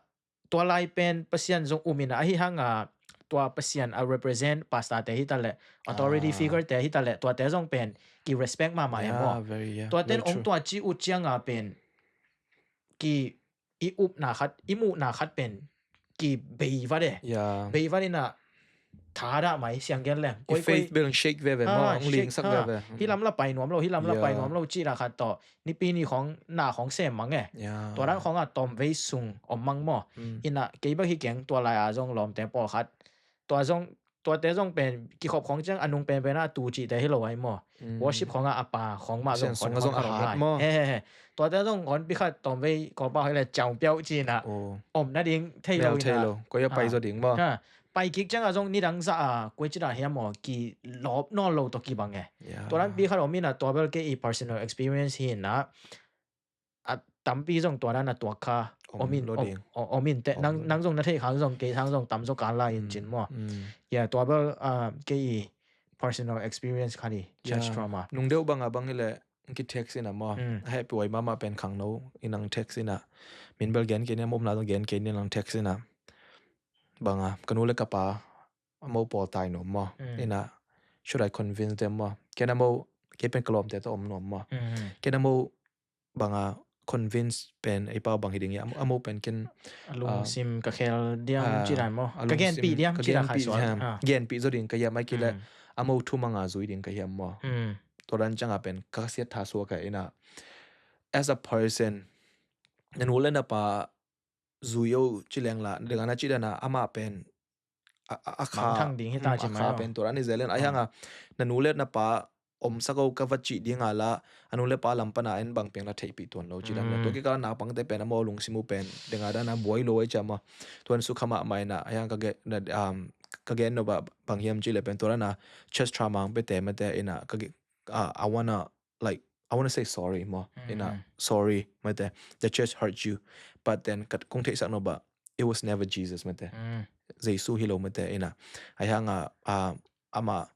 tua lai pen Pasian zong um ina, ahi hang a, tua Pasian a represent pastor te hi ta leh, authority, ah, figure te hi ta leh, tuate zong pen ki respect mahmah e maw. Yeah, very, yeah, very true. Tuaten ong tua ci ut ciang a pen, ki i upna khat, i muhna khat pen, ki bei vat e. Yeah. Bei vat ina, thadah mai, siang gen leng. I faith bel shake veve maw, ah, hong lingsak veve. Hi lam la pai nuam lo, hi lam la pai nuam lo, cih la khat tawh. Nipi ni khong, na khong sem mang e. Yeah. Tua dan khong a tawmvei sung om mang maw. Mm. Ina, kei bek hi keng tua lai a zong lawmte pawlkhat. Tua zong, tuate zong pen, kikhop khong ciang a nung penpen a tu cihte hi lo ai maw. Mm. Worship khong a a pa khong mah zong khon a zong a hat maw. He, he, he. Tuate zong khon pi khat tawmvei kawpa hoi le ciang piau cina. Oh. Om nading thei lo ina. Mel thei lo. Koi a pai zo ding maw. Ha. Pai kik ciang a zong nidang za a, koi cina hiam maw, ki lawp nawn lo tawh kibang e. Yeah. Tua dan pi khat om ina, tua bel kei i personal experience hi ina, a tampi zong tua dan a tuak kha, om in, om, om in te, nang, nang zong na thei khang zong, kei sang zong tam zo kan lai in cin maw. Mm. Yeah, tua bel, ah, kei i personal experience kha ni, church trauma. Nung deuh bang a bang hi le, ki text ina maw. Mm. Hehpih huai mahmah pen khangno, i nang text ina. Min bel gen kei ni, a mawmna zong gen kei ni, nang text ina. Bang a, ka nu le ka pa, a mo pawl tai nuam maw. Mm. Ina, should I convince them maw? Ken a mo, kei pen ka lawmte tawh om nuam maw. Mm. Ken a mo bang a convince pen, ei pau bang hi ding ia, a mo pen ken, a lungsim, ah, ka khel diam, ah, ci dan maw. Ka genpih diam, ci dan khai sual. Ah. Genpih zo ding ka hiam, ai ki le, mm, a mo thu mang a zui ding ka hiam maw. Mm. Tua dan ciang a pen, ka siat tha suak a ina. As a person, na nu le na pa zui o ci leng la, na ding a na ci dan a, amah pen a, a, a kha, mangthang ding hi ta, mm, ci a mai kha o pen tua dan hi zel in. Ahi hang a na nu le na pa omsak o ka va cih ding a la, a nu le pa lam pan a en bang piang la theihpih tuan lo ci dan a. Tua kikal a naupangte pen amau lungsim uh pen ding a dan a buai lo ai ci a maw. Tuan sukha mahmah in a, ahi hang ka gen, na, um, ka gen nop a bang hiam cih leh pen tua dan a church trauma hong piate mate in a, ka gen, uh, I wanna, like, I wanna say sorry maw. In a, sorry mate, the church hurt you, but then ka, kong theihsak nop a, it was never Jesus mate. Jesu hi lo mate in a. Ahi hang a, uh, amah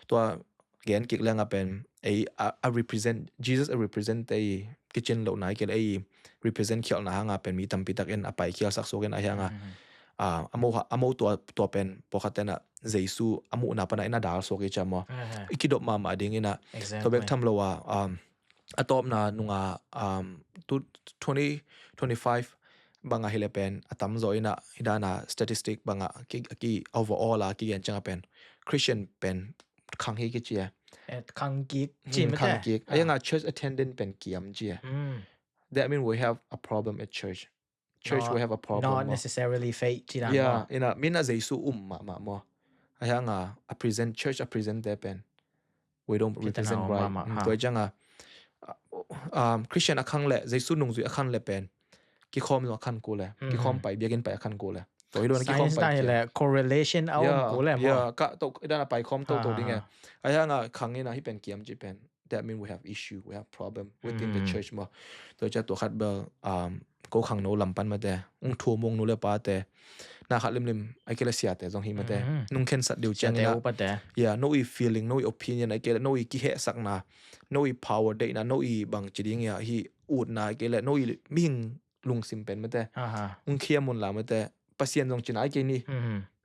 tua gen kik leng a pen ei a, a represent, Jesus a represent te i kicin lo nai kei le ei represent khialhna hang a pen mi tampi tak in a pai khialsak suak in. Ahi hang a, ah, a mo ha, a mo tua, tua pen pawlkhat ten a Jesu a muhna pan a in a dal suak i ci a maw. I kidop mahmah ding in a. Tua bek tham lo a, um, a tawpna nung a, um, tu, twenty twenty-five bang a hi le pen a tamzaw in a, hi dan a statistic bang a ki, ki overall a kigen ciang a pen Christian pen khang hi kici e. Eh, khang kik ci mate. Khang kik. Ahi hang a church attendance pen kiam ci e. That mean we have a problem at church. Church, we have a problem maw. Not necessarily faith ci dan maw. Yeah, in a, min a Jesu um mahmah maw. Ahi hang a, a present, church a present te pen we don't represent right. Tua ciang a, um, Christian a khang le, Jesu nungzui a khang le pen kikhawm zong a khang kul e. Kikhawm pai, biakinn pai a khang kul e. Tua hi lo in a kikhawm pai, science dan hi le correlation a om kul e maw. Yeah, ka to, i dan a pai khawm toto ding e. Ahi hang a khang in a hi pen kiam ci pen, that mean we have issue, we have problem within the church maw. Tua ciang tua khat bel, um, ko khangno lam pan mate, ung thum ung nu le pate, na khat limlim, ai kei le siate zong hi mate. Nung khensat deuh ciang in a, yeah, no i feeling, no i opinion, ai kei le no i kihehsakna, no i power deihna, no i bang ci ding ia hi utna, ai kei le no i mihing lungsim pen mate. Ung khiam un la mate, Pasian zong cina ai kei ni.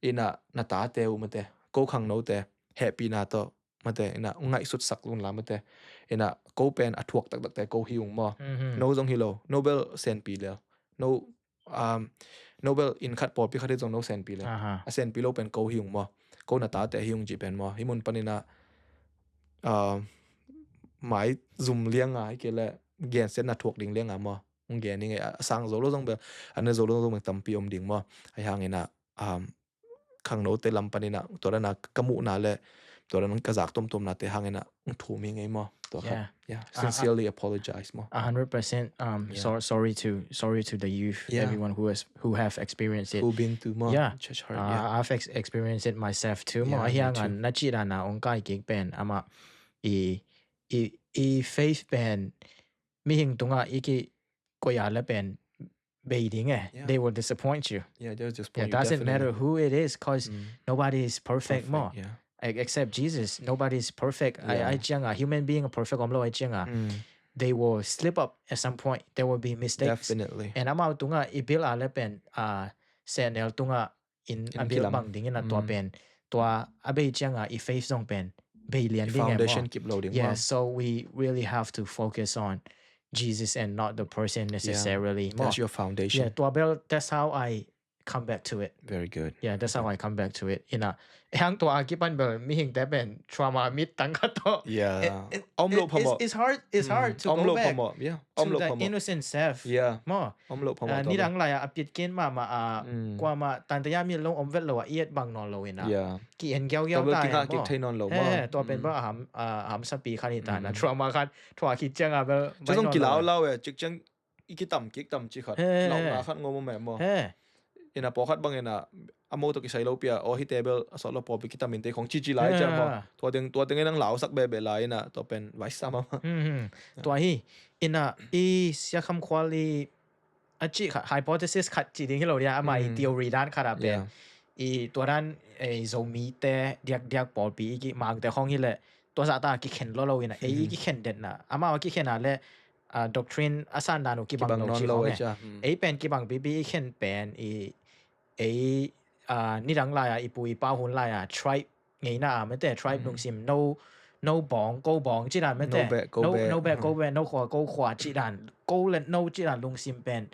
In a na tate uh mate, ko khangnote hehpihna tawh mate, in a, ung ngaihsutsak un la mate. In a, ko pen a thuak taktakte ko hi ung maw. No zong hi lo, no bel senpi le. No, um, no bel inn khat pawlpi khat hi zong no senpi le. A senpi lo pen ko hi ung maw. Ko na tate hi ung ci pen maw. Hi mun pan in a, um, mai zum liang a, hi kei le gensiatna thuak ding liang a maw. Ung gen ing e, a sang zo lo zong bel, a na zo lo zong bel tampi om ding maw. Ahi hang in a, um, khangnote lam pan in a, tua dan a ka muhna le tua dan a ka zak tuamtuamnate hang in a ung thum hi ngei maw. Tua khat. Yeah. Yeah. Sincerely apologize maw. A hundred percent, um, so, sorry to, sorry to the youth, everyone who has, who have experienced it. Who been to maw. Yeah. Church hurt, yeah. I've ex-, experienced it myself too maw. Ahi hang a na ci dan a ung kai kik pen amah i, i, i faith pen mihing tungah i ki koih a le pen bei ding e. They will disappoint you. Yeah, they'll disappoint you, definitely. It doesn't matter who it is, 'cause nobody is perfect maw. Except Jesus, nobody is perfect. Ai, ai ciang a, human being a perfect om lo ai ciang a, they will slip up at some point. There will be mistakes. Definitely. And amau tungah i bil a le pen, uh, senel tungah in a bil bang ding in a tua pen, tua a bei ciang a i faith zong pen bei lian ding e maw. Foundation kip lo ding maw. Yeah, so we really have to focus on Jesus and not the person necessarily maw. That's your foundation. Yeah, tua bel, that's how I come back to it. Very good. Yeah, that's how I come back to it. In a, hang tua a kipan bel mihingte pen trauma mit tang khat tawh. Yeah. Om lo phamawh. It's hard, it's hard to go back to the innocent self. Yeah. Maw. Om lo phamawh. Nidang lai a, a piatkin mahmah a, kuamah tantaya mi lo om vet lo a, i et bang nawn lo in a. Ki en giaugiau ta e maw. Tua pen bel a ham, a hamsapi khat hi ta na. Trauma khat, tua khit ciang a bel bai nawn lo. Zong kilau lau e, cik ciang i kitam kik tam ci khat. Launa khat ngom om e maw. In a pawlkhat bang in a, a mo tawh kisai lo pia, aw hihte bel a sawt lo pawlpi kitam in te khong cici lai ciang maw. Tua teng, tua teng in ang lausak bebe lai in a, tua pen vai sa mahmah. Tua hi, in a, i Sia Kham Khual i a cih khat, hypothesis khat cih ding hi lo dia, ama i theory dan khat a pen. I tua dan, eh, Zomite diakdiak pawlpi i ki mangte khong hi leh, tua zahta kikhen lo lo in a, ei i kikhen detna. Amau a kikhen a leh, ah, doctrine a san dan uh kibang lo cih khong e. Ei pen kibang pipi i khen pen i, ei, ah, nidang lai a, i pu i pa hun lai a, tribe ngeina a mate, tribe lungsim, no, no bawng, ko bawng cih dan mate. No beh, ko beh, no khua, ko khua cih dan. Ko le no cih dan lungsim pen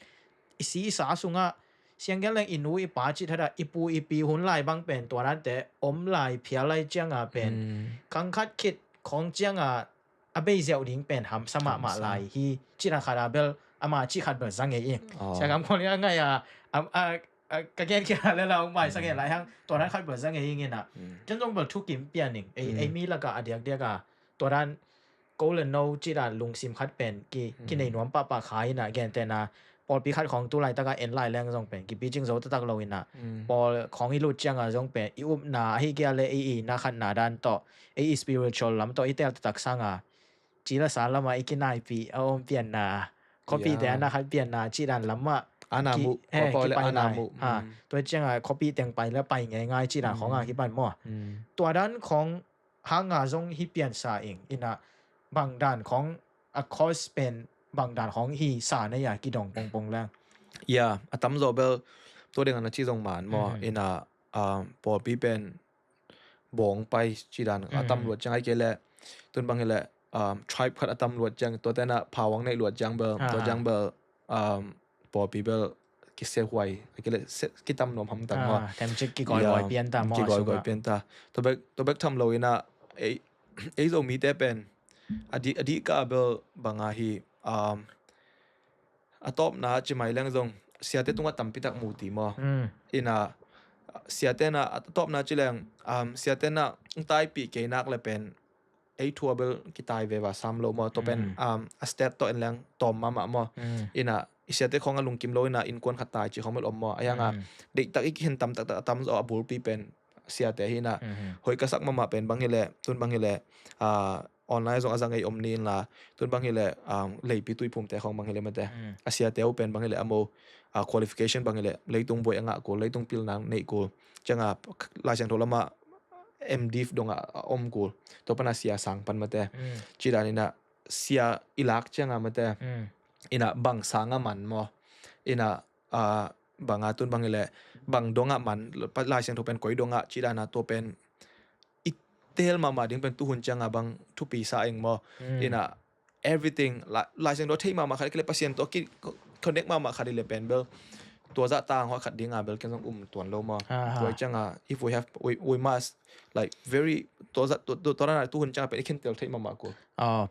i si i sa sungah, siang gen leng i nu i pa cih thadah, i pu i pi hun lai bang pen tua dante om lai phial lai ciang a pen, kang khat khit khong ciang a, a bei ziau ding pen hamsa mahmah lai hi. Cih dan khat a bel ama cih khat bel za ngei ing. Sia Kam Khual in a ngai a, a, a, a, ka gen khia le la ong mai sa ngei lai hang, tua dan khat bel za ngei ing in a. Ken zong bel thukim pian ing, ei, ei mi lakah a diakdiak a, tua dan ko le no cih dan lungsim khat pen ki, kinei nuam pahpah kha in a, gentehna pawlpi khat khawng tu laitaka en lai leng zong pen kipicing zo taktak lo in a, pawl khawng i lut cianga zong pen i upna ahi kia le ei i na khatna dan tawh, ei i spiritual lam tawh i tel taktak sanga, ci la sa lama i kinaipih a om pianna, khuapihte a na khat pianna cih dan lamah a na muh, pawl le a na muh. Tua cianga khuapih teng pai le pai ngeingai cih dan khawng a kipan maw? Tua dan khawng hanga zong hi piansa ing in a, bang dan khawng a cause pen bang dan khawng hi sa na ya kidong pongpong leng. Ya, a tamzaw bel tua ding a na ci zong man maw? In a, pawlpi pen bawng pai ci dan a tam luat ciang ai kei le, tun bang hi le, tribe khat a tam luat ciang, tua tena phawang neih luat ciang bel, tua ciang bel, pawlpi bel kisiahuai, kile kitam nuam hamtang maw? Tem cik kigawigoi pian ta maw? Kigawigoi pian ta. Tua bek, tua bek tham lo in a, ei, ei Zomite pen a di, a di ka bel banga hi, a tawpna ci mai leng zong siate tungah tampi tak mu ti maw? In a, siate na a tawpna ci leng, siate na taipih kei nak le pen ei thu a bel kitai veva sam lo maw? Tua pen a stat tawh en leng tawm mahmah maw? In a, i siate khawng a lungkim lo in a innkuan khat tai ci khawng bel om maw? A hiang a deihtak i kikhen tam taktak a tamzaw a bulpi pen siate hi in a, hoi ka sak mahmah pen bang hi le, tun bang hi le, online zong a za ngei om ni in la, tun bang hi le, leipi tuiphumte khawng bang hi le mate, a siate uh pen bang hi le a mo, qualification bang hi le leitung buai a ngah kul, leitung pilna nei kul. Cianga Laisiangtho lama M.Div dongah a om kul. Tua pana sia sang pan mate. Ci dan in a sia i lak cianga mate. In a bang sanga man maw? In a, banga tun bang hi le, bang dongah man, Laisiangtho pen koi dongah ci dan a tua pen i tel mahmah ding pen tuhun cianga bang thupi sa ing maw? In a, everything, Laisiangtho theih mahmah khat kile Pasian tawh ki connect mahmah khat i le pen bel tua zah tang hua khat dinga bel ken zong um tuan lo maw? Tua cianga, if we have, we, we must, like, very, tua zah, tua, tua, tua dan a tuhun cianga pen i khen tel theih mahmah kul.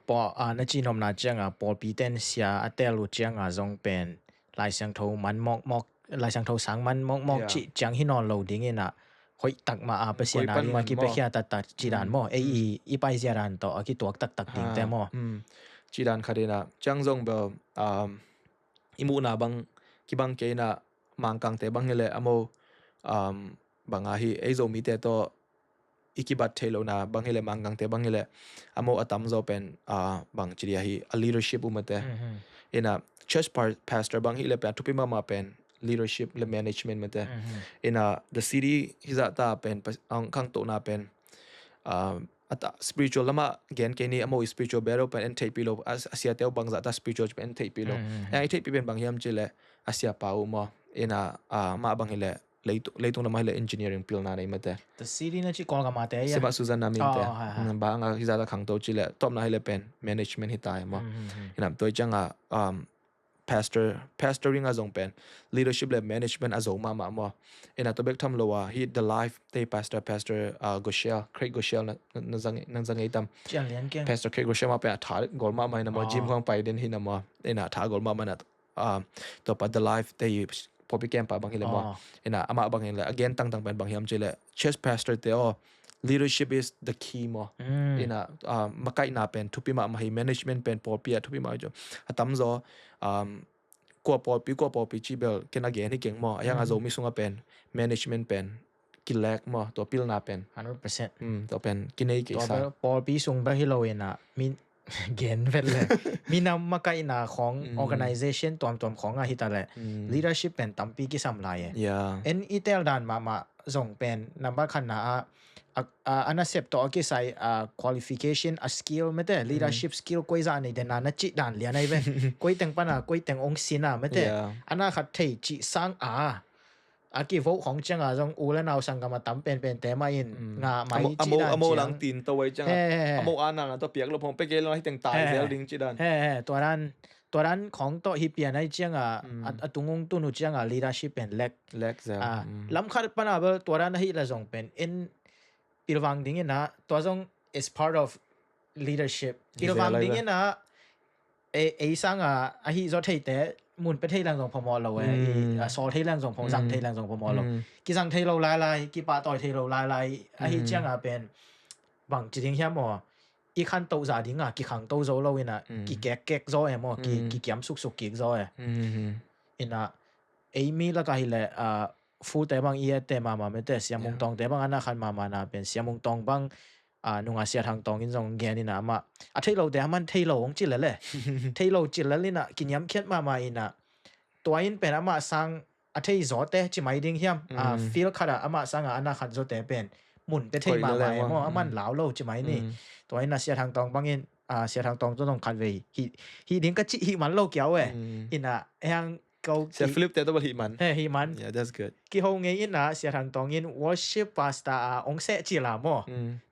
Pawl, na ci nopna cianga pawlpi ten sia a tel uh cianga zong pen Laisiangtho man mawkmawk, Laisiangtho sang man mawkmawk cih ciang hi nawn lo ding in a, hoih tak mah a Pasian a ding a kipiakhia taktak ci dan maw? Ei i, i paizia dan tawh a kituak taktak dingte maw? Ci dan khat in a, ciang zong bel, i muhna bang kibang kei in a, Mangkangte bang hi le a mo, banga hi ei Zomite tawh i kibat theih lohna bang hi le Mangkangte bang hi le a mo a tamzaw pen, bang ci dia hi a leadership uh mate. In a, church pastor bang hi le pen a thupi mahmah pen leadership le management mate. In a, the city hi zah ta pen khangtohna pen, a ta spiritual lama gen kei ni, a mo i spiritual battle pen en theihpih lo, a siate uh bang zah ta spiritual pen en theihpih lo. A i theihpih pen bang hiam ci le a siapa uh maw? In a, mah bang hi le leitung, leitung lamah hi le engineering pilna nei mate. The city na ci Kawlgam a te a. Sima Susan na minte. Bang a hi zah ta khangto ci le tawpna hi le pen management hi ta maw? In a, tua cianga, pastor, pastoring a zong pen leadership le management a zo mahmah maw? In a, tua bek tham lo a hi The Life te pastor, Pastor Groeschel, Craig Groeschel na, na za ngei tam? Pastor Craig Groeschel mah pen a tha gol mahmah hi na maw? Gym khawng pai den hi na maw? In a, tha gol mahmah na, tua pa The Life te pawlpi kempa bang hi le maw? In a, amah bang hi le a gen tangtang pen bang hiam ci le church pastor te aw, leadership is the key maw? In a, makaihna pen thupi mahmah hi, management pen pawlpi a thupi mahmah hi. A tamzaw, kua pawlpi, kua pawlpi ci bel ken a gen hi keng maw? A hiang a Zomi sunga pen management pen kilack maw, tua pilna pen. Hundred percent. Tua pen kinei kei sa. Pawlpi sung bel hi lo in a, min gen vet le minam makaihna khawng, organization tuamtuam khawng a hi ta le leadership pen tampi kisam lai e. En i tel dan mahmah zong pen number khatna a, a, a nasep tawh a kisai, a qualification, a skill mate, leadership skill koi zah nei den a na cih dan lian ai ve. Koi teng pana koi teng ong sin a mate. A na khat thei cih sang a a kivoh khawng cianga zong u le nau sanggam a tam penpente mah in ngah mai cih dan ciang. A mo lang tin to ai cianga. A mo a nana to piak lo phong pek lo hi teng tai zel ding cih dan. Tua dan, tua dan khawng tawh hi pian ai cianga, a, a tungong tunu cianga leadership pen lek. Lek zel. Lam khat pana bel tua dan ahi la zong pen en pilvang ding in a, tua zong is part of leadership. Pilvang ding in a, ei, ei sanga ahi zaw theite mun pe thei leng zong phamawh lo e, i, a, sawl thei leng zong phamawh, zang thei leng zong phamawh lo. Kizang thei lo lailai, kipahtawi thei lo lailai, ahi cianga pen bang ci ding hiam maw? I khantoh za dinga kikhangto zo lo ina, kikekkek zaw e maw, ki, kikiam suksuk kik zaw e. Ina, ei mi laka hileh, a, Fu te bang i ette mama mete, Sia Mung Tawng te bang ana khan mama na pen, Sia Mung Tawng bang, a, nunga Sia Thang Tawng in zong gen ina amah. A thei lo te aman thei lo hong ci lele. Thei lo ci lel ina, kiniamkhiat mama ina. Tua in pen amah sang a thei zawte ci mai ding hiam? A, field khat a amah sanga ana khan zawte pen mun pe thei mama e maw, aman lau lo ci mai ni. Tua ina Sia Thang Tawng bangin, a, Sia Thang Tawng zong khat vei hi, hi ding ka ci hi man lo kiau e. Ina, hiang ko Sia ki Philip te tawh bel hih man. He, hih man. Yeah, that's good. Kiho ngei ina Sia Thang Tawng in worship pastor a ong seh ci la maw.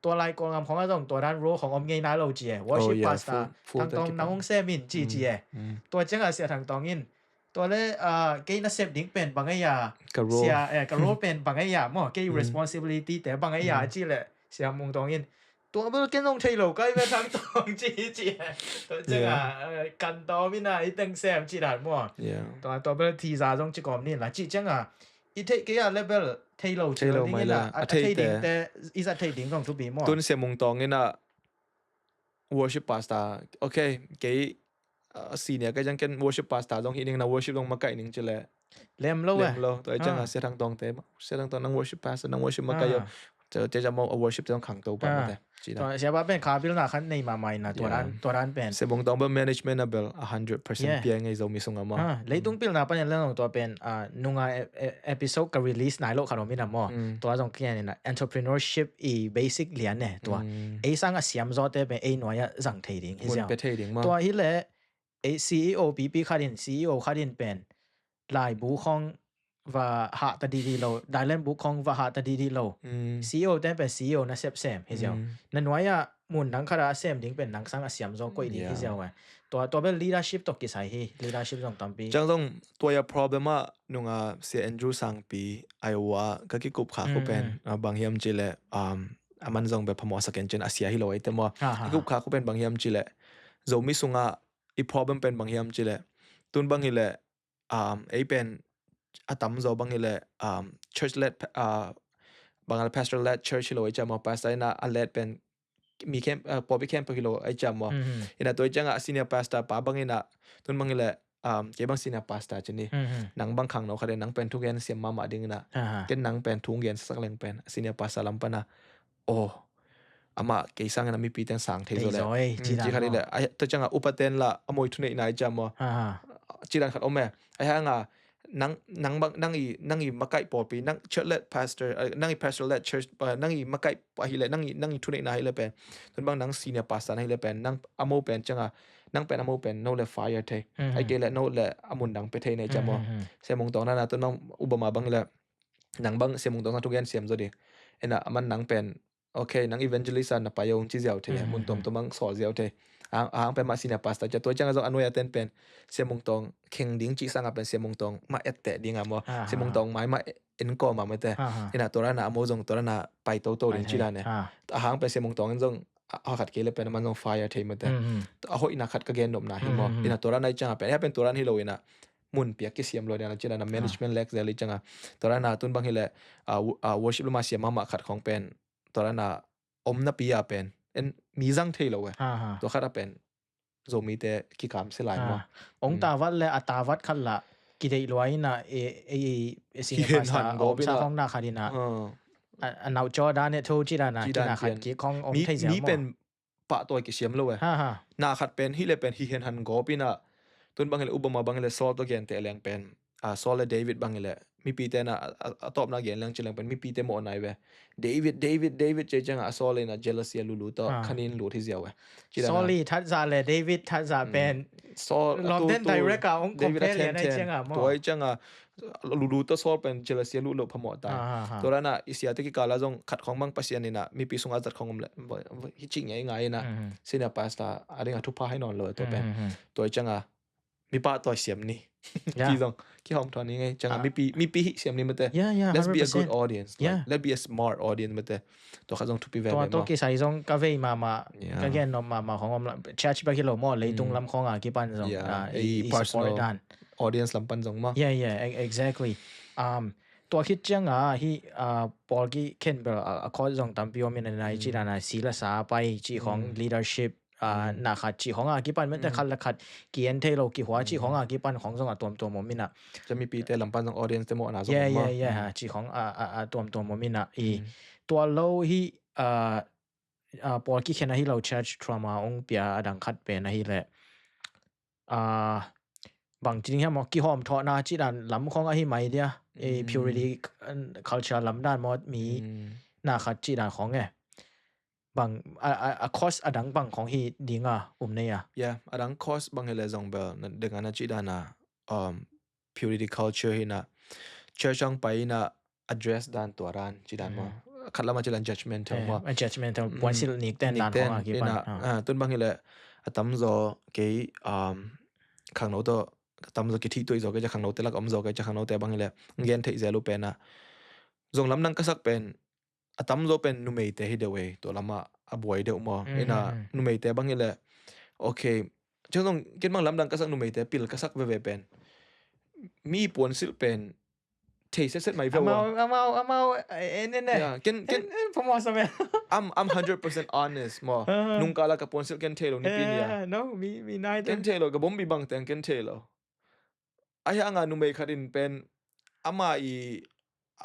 Tua lai Kawlgam khong a zong tua dan role khong om ngei nai lo ci e. Worship pastor Thang Tawng nang ong seh min ci ci e. Tua cianga Sia Thang Tawng in tua le, a, kei na sep ding pen bang ei a. Ka role. Sia, eh, ka role pen bang ei a maw. Kei responsibility te bang ei a ci le Sia Mung Tawng in tua bel ken zong thei lo kai ve Thang Tawng ci ci. Tua cianga, eh, kan tawm ina i teng sem ci dan maw. Tua, tua bel thiza zong ci kawm ni la ci cianga i theih kei a le bel thei lo ci lo ding ina a thei ding te i zat thei ding zong thupi maw. Tun Sia Mung Tawng ina worship pastor. Okay, kei, uh, senior ka ciang ken worship pastor zong hi ning na worship zong makaih ning ci le. Lem lo e. Lem lo. Tua i cianga Sia Thang Tawng te, Sia Thang Tawng nang worship pastor, nang worship makaih yo. Te, te ciang maw worship te zong khangto pa mate. Tua Sia Pa pen kha pilna khan nei mama ina tua dan, tua dan pen. Sia Mung Tawng bel management a bel a hundred percent pia ngei Zomi sunga maw. Leitung pilna panin leng tua pen, a, nunga e, e, episode ka release nai lo khat om ina maw. Tua zong kian ina entrepreneurship i basic lian e tua. Ei sanga siam zawte pen ei nuai a zang thei ding hi ziau. Mun pe thei ding maw. Tua hileh, ei C E O pipi khat in, C E O khat in pen laibu khong va hah ta didi lo, Thailand bu khong va hah ta didi lo. C E O te pen C E O na sep sem hi ziau. Na nuai a mun dang khat a sem ding pen nang sang a siam zaw koih ding hi ziau e. Tua, tua bel leadership tawh kisai hi, leadership zong tampi. Ciang zong tua a problem a nunga Sia Andrew Sangpi, Iowa, ka kikup kha khu pen, a, bang hiam ci le, um, aman zong bel phamawh sak en cin a sia hi lo ai te maw. Kikup kha khu pen bang hiam ci le, Zomi sunga i problem pen bang hiam ci le, tun bang hi le, um, ei pen a tam zaw bang hi le, um, church led, uh, bang a pastor led church hi lo i ciam maw, pastor ina a led pen mi khempeuh, uh, pawlpi khempeuh hi lo i ciam maw. Ina tua i cianga senior pastor pa bang ina, tun bang hi le, um, kei bang senior pastor ci ni. Nang bang khangno khat in nang pen thugen siam mahmah ding ina. Ken nang pen thugen sak leng pen senior pastor lam pana. Oh, amah kei sangin a mipi ten sang thei zaw le. Ci khat hi le, tua cianga upa ten la a moi thuneihna i ciam maw. Ci dan khat om e. Ai hanga, nang, nang bang, nang i, nang i makaih pawlpi, nang church led pastor, eh, nang i pastor led church, eh, nang i makaih ahi le, nang i, nang i thuneihna ahi le pen. Tun bang nang senior pastor na hi le pen, nang a mo pen cianga, nang pen a mo pen, no le fire thei. Ai kei le, no le a mun dang pe thei nei ciam maw. Sia Mung Tawng na na, tun bang Obama bang hi le, nang bang Sia Mung Tawng na thugen siam zaw ding. Ina, aman nang pen, okay, nang evangelist a na pai ong ci ziau thei, mun tuamtuam ang sawl ziau thei. Ahang, ahang pen mah senior pastor cia tua ciang a zong a nuai a ten pen Sia Mung Tawng kheng ding ci sanga pen Sia Mung Tawng mah etteh ding a maw. Sia Mung Tawng mai mah en kawm a mate. Ina tua rana a mo zong tua rana pai toto ding ci dan e. Ahang pen Sia Mung Tawng in zong a, a khat kei le pen aman zong fire thei mate. A hoihna khat ka gen nopna hi maw. Ina tua rana i ciang a pen, a pen tua ran hi lo ina mun piak kisiam lo ina ci dan a management lek zel i ciang a. Tua rana tun bang hi le, a, wo-, a, worship lama siam mahmah khat khong pen tua rana om napi a pen en mi zang thei lo e. Tua khat a pen Zomite kikam se lai maw. Ong tavat le a tavat khat la kideih lua ina e, e, e, e senior pastor a omsa khong na khat ina. A, a nau caw dan e tho ci dan a, ci dan a khat kik khong om thei ziau maw. Mi pen pahtawi kisiam lo e. Na khat pen hi le pen hi hen han gawp ina. Tun bang hi le Obama bang hi le Saul tawh genteh leng pen, a, Saul le David bang hi le mipite na a, a, a tawpna gen leng ci leng pen mipite mawh nai ve. David, David, David ci cianga a Saul ina jealousy a lulu tawh khanin lut hi ziau e. Saul i thatza le David thatza pen Saul a lawmten direct a ong compare lian ai cianga maw. Tua i cianga lulu tawh Saul pen jealousy a lut loh phamawh ta. Tua rana i siate kikala zong khat khong bang Pasian ina mipi sunga zat khong om le hi cih ngei ngai ina. Senior pastor a dinga thupha hai nawn lo tua pen. Tua i cianga mi pahtawi siam ni. Yeah. Ki zong, kihawm thawh ni ngei. Ciang a mipi, mipi hih siam ni mate. Yeah, yeah, hundred percent. Let's be a good audience. Like, yeah. Let's be a smart audience mate. Tua khat zong thupi veve maw. Tua kisai zong ka vei mahmah, yeah, ka gen nop mahmah khong om la. Church bek hi lo maw, leitung lam khong a kipan zong. Yeah. Ah, i, i personal support dan. Audience lam pan zong maw. Yeah, yeah, e-, exactly. Um, tua khit ciang a hi, ah, pawl kikhen bel a, a cause zong tampi om in a nai ci dan a si la sa pai ci khong leadership, ah, na khat ci khong a kipan mate khat la khat ki en thei lo ki hua ci khong a kipan khong zong a tuamtuam om in a. Ca mipite lam pan zong audience te maw a na zong om maw. Yeah, yeah, yeah, ci khong a, a, a tuamtuam om in a. I tua lo hi, ah, ah, pawl kikhen a hi lo church trauma ong pia a dang khat pen a hi leh. Ah, bang ci ding hiam maw, kihawm thawhna ci dan lam khong a hi mai dia. Eh, purity, uh, culture lam dan maw mi na khat ci dan khong e. Bang, a, a, a cause a dang bang khong hi ding a, um nei a. Yeah, a dang cause bang hi leh zong bel, na, deng a na ci dan a, um, purity culture hi na, church ang pai na address dan tua dan, ci dan maw. Khat lam a ci dan judgmental maw. Eh, judgmental, puansilh nik ten dan khong a kipan. Ah, tun bang hi leh, a tamzaw kei, um, khangno tawh, a tamzaw kithih tuai zaw kei ca khangno te lak om zaw kei ca khangno te bang hi leh, gen theih zel uh pen a. Zong lamdang ka sak pen, a tamzaw pen numeite hi deuh ei, tua lam a a buai deuh maw. Ina, numeite bang hi leh, okay, ciang zong ken bang lamdang ka sak numeite pil ka sak veve pen. Mi puansilh pen, thei setset mai ve ua. Amau, amau, amau, eh, eh, ne, ne. Yeah, ken, ken, eh, eh, phamawh sa ve. I'm, I'm hundred percent honest maw. Nungkah la ka puansilh ken thei lo nipi nia. Eh, no, mi, mi nai ken thei lo, ka bombi bang teng ken thei lo. Ahi hanga numei khat in pen ama i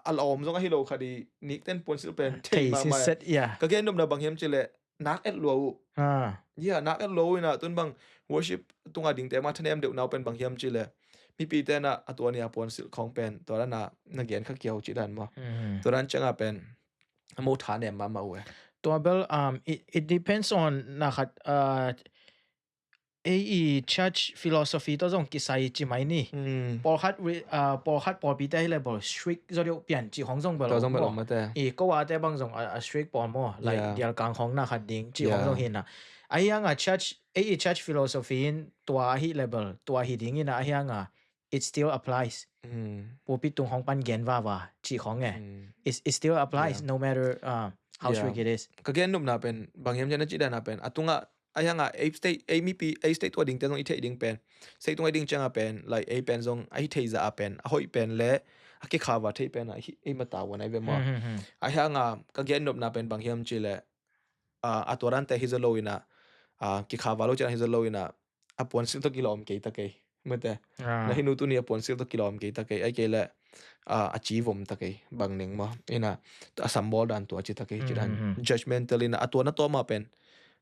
a lawm zong ahi lo khat i nikten puansilh pen thei mahmah. Ka gen nopna bang hiam cileh nak et lua uh. Ya, nak et lua uh ina tun bang worship tunga dingte ma thanem deuh nau pen bang hiam cileh mipite na a tua nia puansilh khawng pen tua dana na gen kha kiau cih dan maw. Tua dan cianga pen a mo thanem mahmah uh e. Tua bel, um, it, it depends on na khat, uh, ei i church philosophy tawh zong kisai ci mai ni. Pawlkhat, pawlkhat pawlpite hi le bel strict zaw deuh pian ci hong zong bel om maw. I ko ate bang zong a strict pawl maw, like dial kang hong na khat ding ci hong zong hi na. Ahi hanga church, ei i church philosophy in tua ahi le bel tua hi ding ina ahi hanga it still applies. Pulpit tung hong pan gen vava ci hong e. It, it still applies no matter, uh, how strict it is. Ka gen nopna pen bang hiam cian a ci dana pen a tunga ahi hanga ei state, ei mipi, ei state tua dingte zong i theih ding pen, state tung ei ding cianga pen, like ei pen zong ahi thei za a pen a hoih pen le a kikhava thei pen a ei mata ua nai ve maw. Ahi hanga ka gen nopna pen bang hiam ci le, a tua dante hi zaw lo ina, a kikhava lo cian hi zaw lo ina a puansilh tawh kilawm kei ta kei. Mate. Na hinu tuni a puansilh tawh kilawm kei ta kei. Ai kei le a ci vom ta kei bang ning maw. Ina a sambawl dan tua ci ta kei ci dan judgmental ina a tua na tawma pen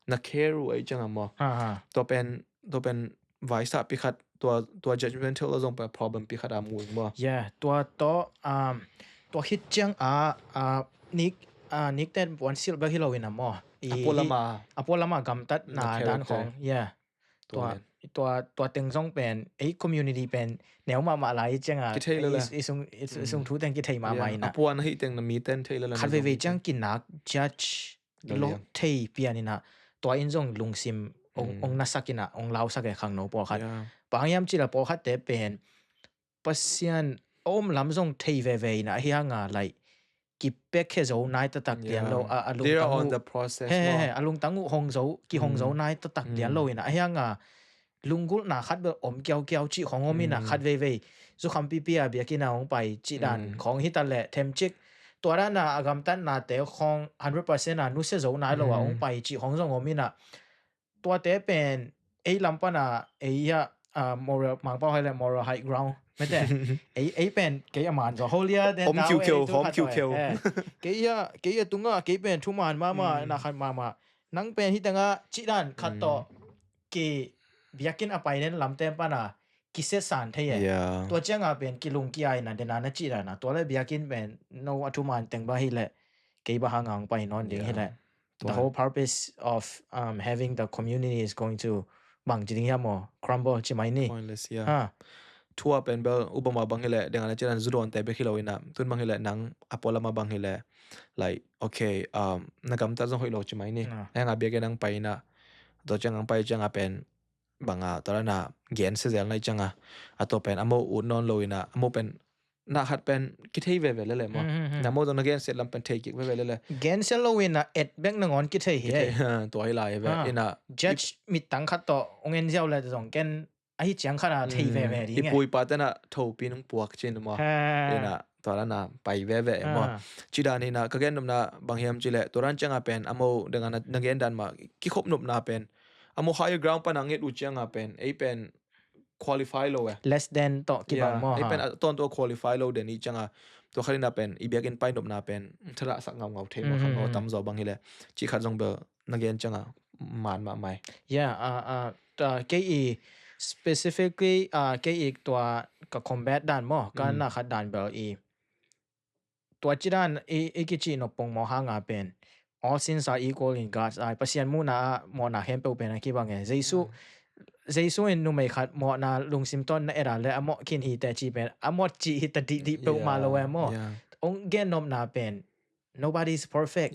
na care uh ai cianga maw. Tua pen, tua pen vaisah pi khat tua, tua judgmental a zong pen problem pi khat a mu ing maw. Yeah, tua tawh, um, tua khit ciang a, a nik, a nikten puansilh bek hi lo ina maw. A pualama, a pualama gamtatna dan khong. Yeah. Tua, tua, tua teng zong pen ei community pen neu mahmah lai cianga i sung, i sung thu teng kithei mahmah ina. A puan ahi teng na mi ten thei lala khat veivei ciang kinak judge lo thei pian ina. Tua in zong lungsim ong, ong nasak ina, ong lausak e khangno pawlkhat. Bang hiam cila pawlkhat te pen Pasian a om lam zong thei veve ina ahi hanga like kipek khe zo nai tatak lian lo a, a lungtang uh. He, he, he, a lungtang uh hong zo, ki hong zo nai tatak lian lo ina ahi hanga lunggulhna khat bel om kiaukiau cih hong om ina khat veivei zukham pipi a biakinn a hong pai cih dan khong hita le themcik tua dana a gamtatnate khong hundred percent a nusia zo nai lo a hong pai cih hong zong om ina. Tuate pen ei lam pana ei a, a moral, Mangpau hai le moral high ground mete. Ei, ei pen kei a man zaw holier than thou, hawm kiukiu, hawm kiukiu. Kei a, kei a tunga kei pen thuman mahmah, na khat mahmah. Nang pen hi tanga cih dan khat tawh ki biakinn a pai den lamte pana kisetsan thei e. Tua cianga pen kilung ki-aina dena na cih dana tua le biakinn pen no a thuman teng ba hi le kei ba hanga hong pai nawn ding hi le. The whole purpose of, um, having the community is going to bang ci ding hiam maw, crumble ci mai ni. Pointless, yeah. Thua pen bel upama bang hi le dengana cian zudawnte bek hi lo ina tun bang hi le nang a pualama bang hi le like okay, um, na gamtat zong hoih lo ci mai ni. Hanga biakinn ang pai ina tua ciang ang pai cianga pen banga tua dan a gensia zel na hi cianga, a tua pen a mo ut nawn lo ina, a mo pen na khat pen kithei veve lele maw. Na mo zong na gensia lam pen thei kik veve lele. Gensia lo ina et bek nangawn kithei hi. Tua hi lai ve ina. Judge mittang khat tawh ong en ziau le zong ken ahi ciang khat a thei veve ding. I pu i pa tena thopi nung puak cin maw. Ina tua dan a pai veve maw. Ci dan ina ka gen nopna bang hiam ci le tua dan cianga pen a mo danga na gen dan mah kikhop nopna pen a mo higher ground pana nget uh cianga pen ei pen qualify lo e. Less than tawh kibang maw. Ei pen a tawntung a qualify lo den i cianga tua khat ina pen i biakinn pai nopna pen thalahsak ngaungau thei maw khan maw tamzaw bang hi le ci khat zong bel na gen cianga man mahmai. Yeah, uh, uh, uh, kei i specifically uh, kei i tua ka combat dan maw ka na khat dan bel i tua ci dan i, i kici nopong maw hanga pen all sins are equal in God's eye. Pasian muhna a mawhna khempeuh pen a kibang e. Jesu Jesu in numei khat mawhna lungsim tawn na et a le a mawh khin hi te ci pen a mawh ci hi ta dihdih peuhmah lo e maw. Ong gen nopna pen nobody is perfect.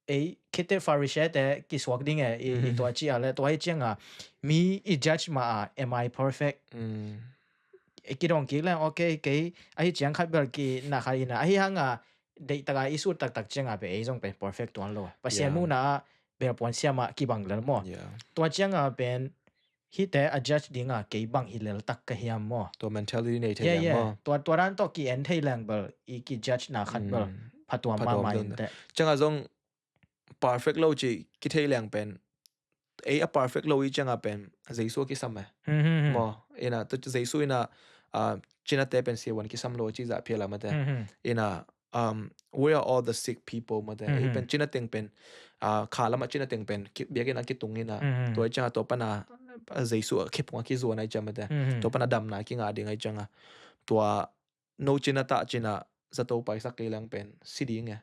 Ei khite Pharisee te kisuak ding e i tua ci a le tua hi cianga mi i judge ma a am I perfect? I kidong kik le okay kei ahi ciang khat bel ki na khat ina ahi hanga deihtaka i sut taktak cianga pe ei zong pen perfect tuan lo. Pasian muhna a bel puan siama kibang lel maw. Tua cianga pen hite a judge dinga kei bang hi lel tak ka hiam maw. Tua mentality nei thei leng maw. Tua tua dan tawh ki en thei leng bel i ki judge na khat bel phatuam mahmah in te. Cianga zong perfect lo ci kithei leng pen ei a perfect lo i cianga pen Jesu a kisam e. Maw ina Jesu ina cinate pen siavuan kisam lo ci zah phial a mate. Ina um, where are all the sick people mate. Ei pen cina teng pen kha lama cina teng pen biakinn a kitung ina tua i cianga tua pana Jesu a khiphung a kizuan a i cianga mate. Tua pana damna kinga ding a i cianga tua no cina tah cina zato paisak kei lang pen si ding e.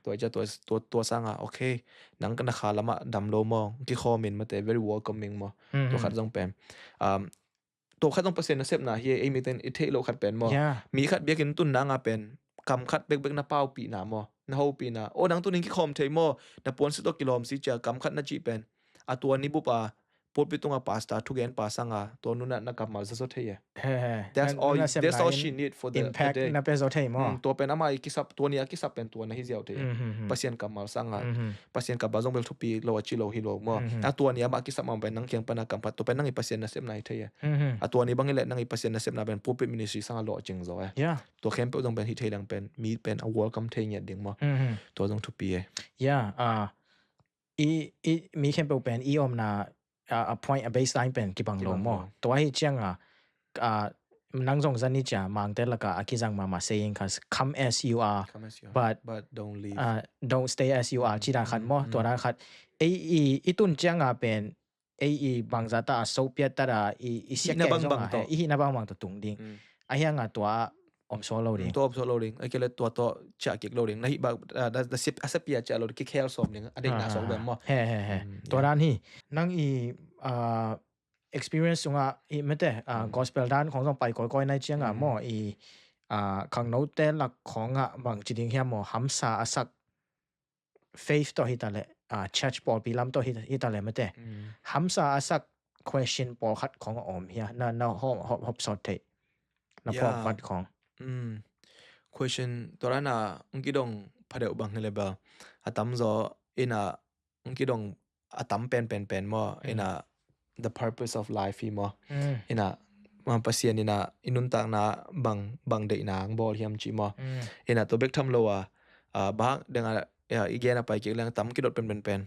Tua i cia tua sanga okay nang kana kha lama dam lo maw kikhawmin mate very welcoming maw. Tua khat zong pen um, tua khat zong Pasian nasepna hi ei miten i theih loh khat pen maw. Mi khat biakinn tun nanga pen kam khat bekbek na paupihna maw na hopihna aw nang tunin kikhawm thei maw na puansi tawh kilawm si cia kam khat na cih pen a tua ni bup a pulpit tunga pastor thugen pa sanga tua nuna na kammal zazaw thei e. That's all she need for the day. Tua pen ama i kisap tua ni a kisap pen tua na hi ziau thei e. Pasian kammal sanga Pasian kammal zong bel thupi lo a ci lo hi lo maw. A tua ni ama kisap ma pen nang kiang pana kam khat tua pen nang i Pasian nasepna hi thei e. A tua ni bang i le nang i Pasian nasepna pen pulpit ministry sanga lawh cing zaw e. Tua khempeuh zong pen hi thei lang pen mi pen a welcome thei ngiat ding maw. Tua zong thupi e. Ya, i mi khempeuh pen i omna a point a baseline pen kibang lo maw. Tua hi cianga nang zong zan ni cia mangte laka a kizang mama saying kha come as you are but don't stay as you are ci dan khat maw. Tua dan khat ei i tun cianga pen ei i bangza ta a sopiat ta da i siak keng zong a i hihna bangbang tawh tung ding a hianga tua omsaw lo ding. Tua omsaw lo ding a kele tua tawh ciah kik lo ding na hih bak a sapia ciah lo ding kikhel sawm ding a deihna sawk bem maw. He he he. Tua dan hi nang i experience sungah i mete gospel dan khong zong pai kawikawi nai cianga maw i khangnote lak khongah bang ci ding hiam maw hamsa a sak faith tawh hita le church pawlpi lam tawh hita le mete hamsa a sak question pawlkhat khong a om hia na na hop sawt theih na pawlkhat khong. Question tua rana ng kidong phadeuh bang hi le bel a tamzaw ina ng kidong a tam pen pen pen maw ina the purpose of life hi maw ina Pasian ina i nuntakna bang bang deihna ang bawl hiam ci maw ina tua bek tham lo a bang denga i gen a pai kik leng tam kidot pen pen pen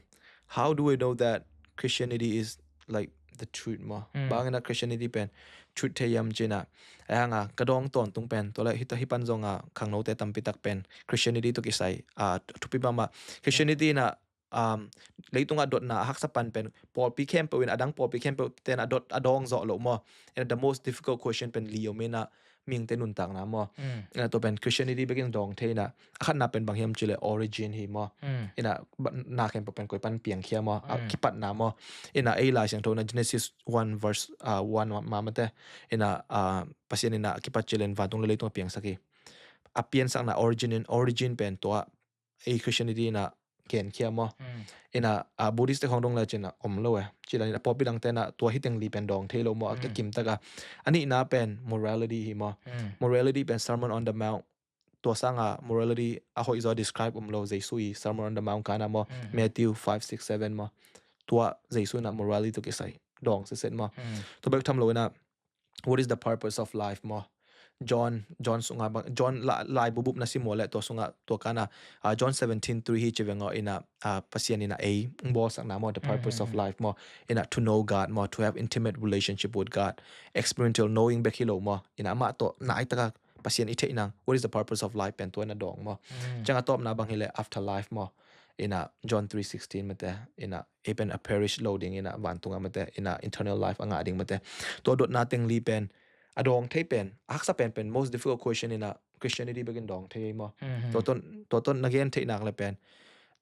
how do we know that Christianity is like the truth maw bang ina Christianity pen truth thei hiam ci ina a hanga ka dawng tawntung pen tua le hita hipan zonga khangnote tampi tak pen Christianity to kisai a thupi mama Christianity ina um, leitungah dotna a haksa pan pen pawlpi khempeuh in a dang pawlpi khempeuh ten a dot a dawng zawh loh maw. And the most difficult question pen li om ina mingte nuntakna maw. Ina tua pen Christianity bekin dawng thei ina a khatna pen bang hiam cile origin hi maw. Ina na khempeuh pen koi pan piangkhia maw a kipatna maw. Ina ei Lai Siangtho na Genesis one verse uh, one ma mate ina uh, Pasian ina kipat cilen vantung le leitung a piangsak hi. A piansakna origin in origin pen tua ei Christianity ina genkhia maw. Ina, a, Buddhist te khong dong le cin a om lo e. Ci dan ina pawlpi dang te na tua hi teng li pen dawng thei lo maw, a kim tak a. A nihna pen morality hi maw. Morality pen Sermon on the Mount, tua sanga morality a hoih zaw describe om lo, Jesu i Sermon on the Mount kana maw, Matthew five, six, seven maw. Tua Jesu ina morality tawh kisai dawng sitset maw. Tua bek tham lo ina, what is the purpose of life maw. John, John sunga bang, John la, laibu bup na sim maw le tua sunga tua kana, ah, John seventeen three hi ci veng aw ina, ah, Pasian ina ei bawlsakna maw, the purpose of life maw. Ina to know God maw, to have intimate relationship with God. Experiential knowing bek hi lo maw. Ina amah tawh nai taka Pasian i theih nang, what is the purpose of life pen tua ina dawng maw. Ciang a tawpna bang hi le afterlife maw. Ina John three sixteen mate, ina ei pen a perish lo ding ina vantunga mate, ina eternal life a ngah ding mate. Tua dotna teng li pen a dawng thei pen, a haksa pen pen most difficult question ina Christianity bekin dawng thei maw. Tua ton, tua ton na gen thei nak le pen.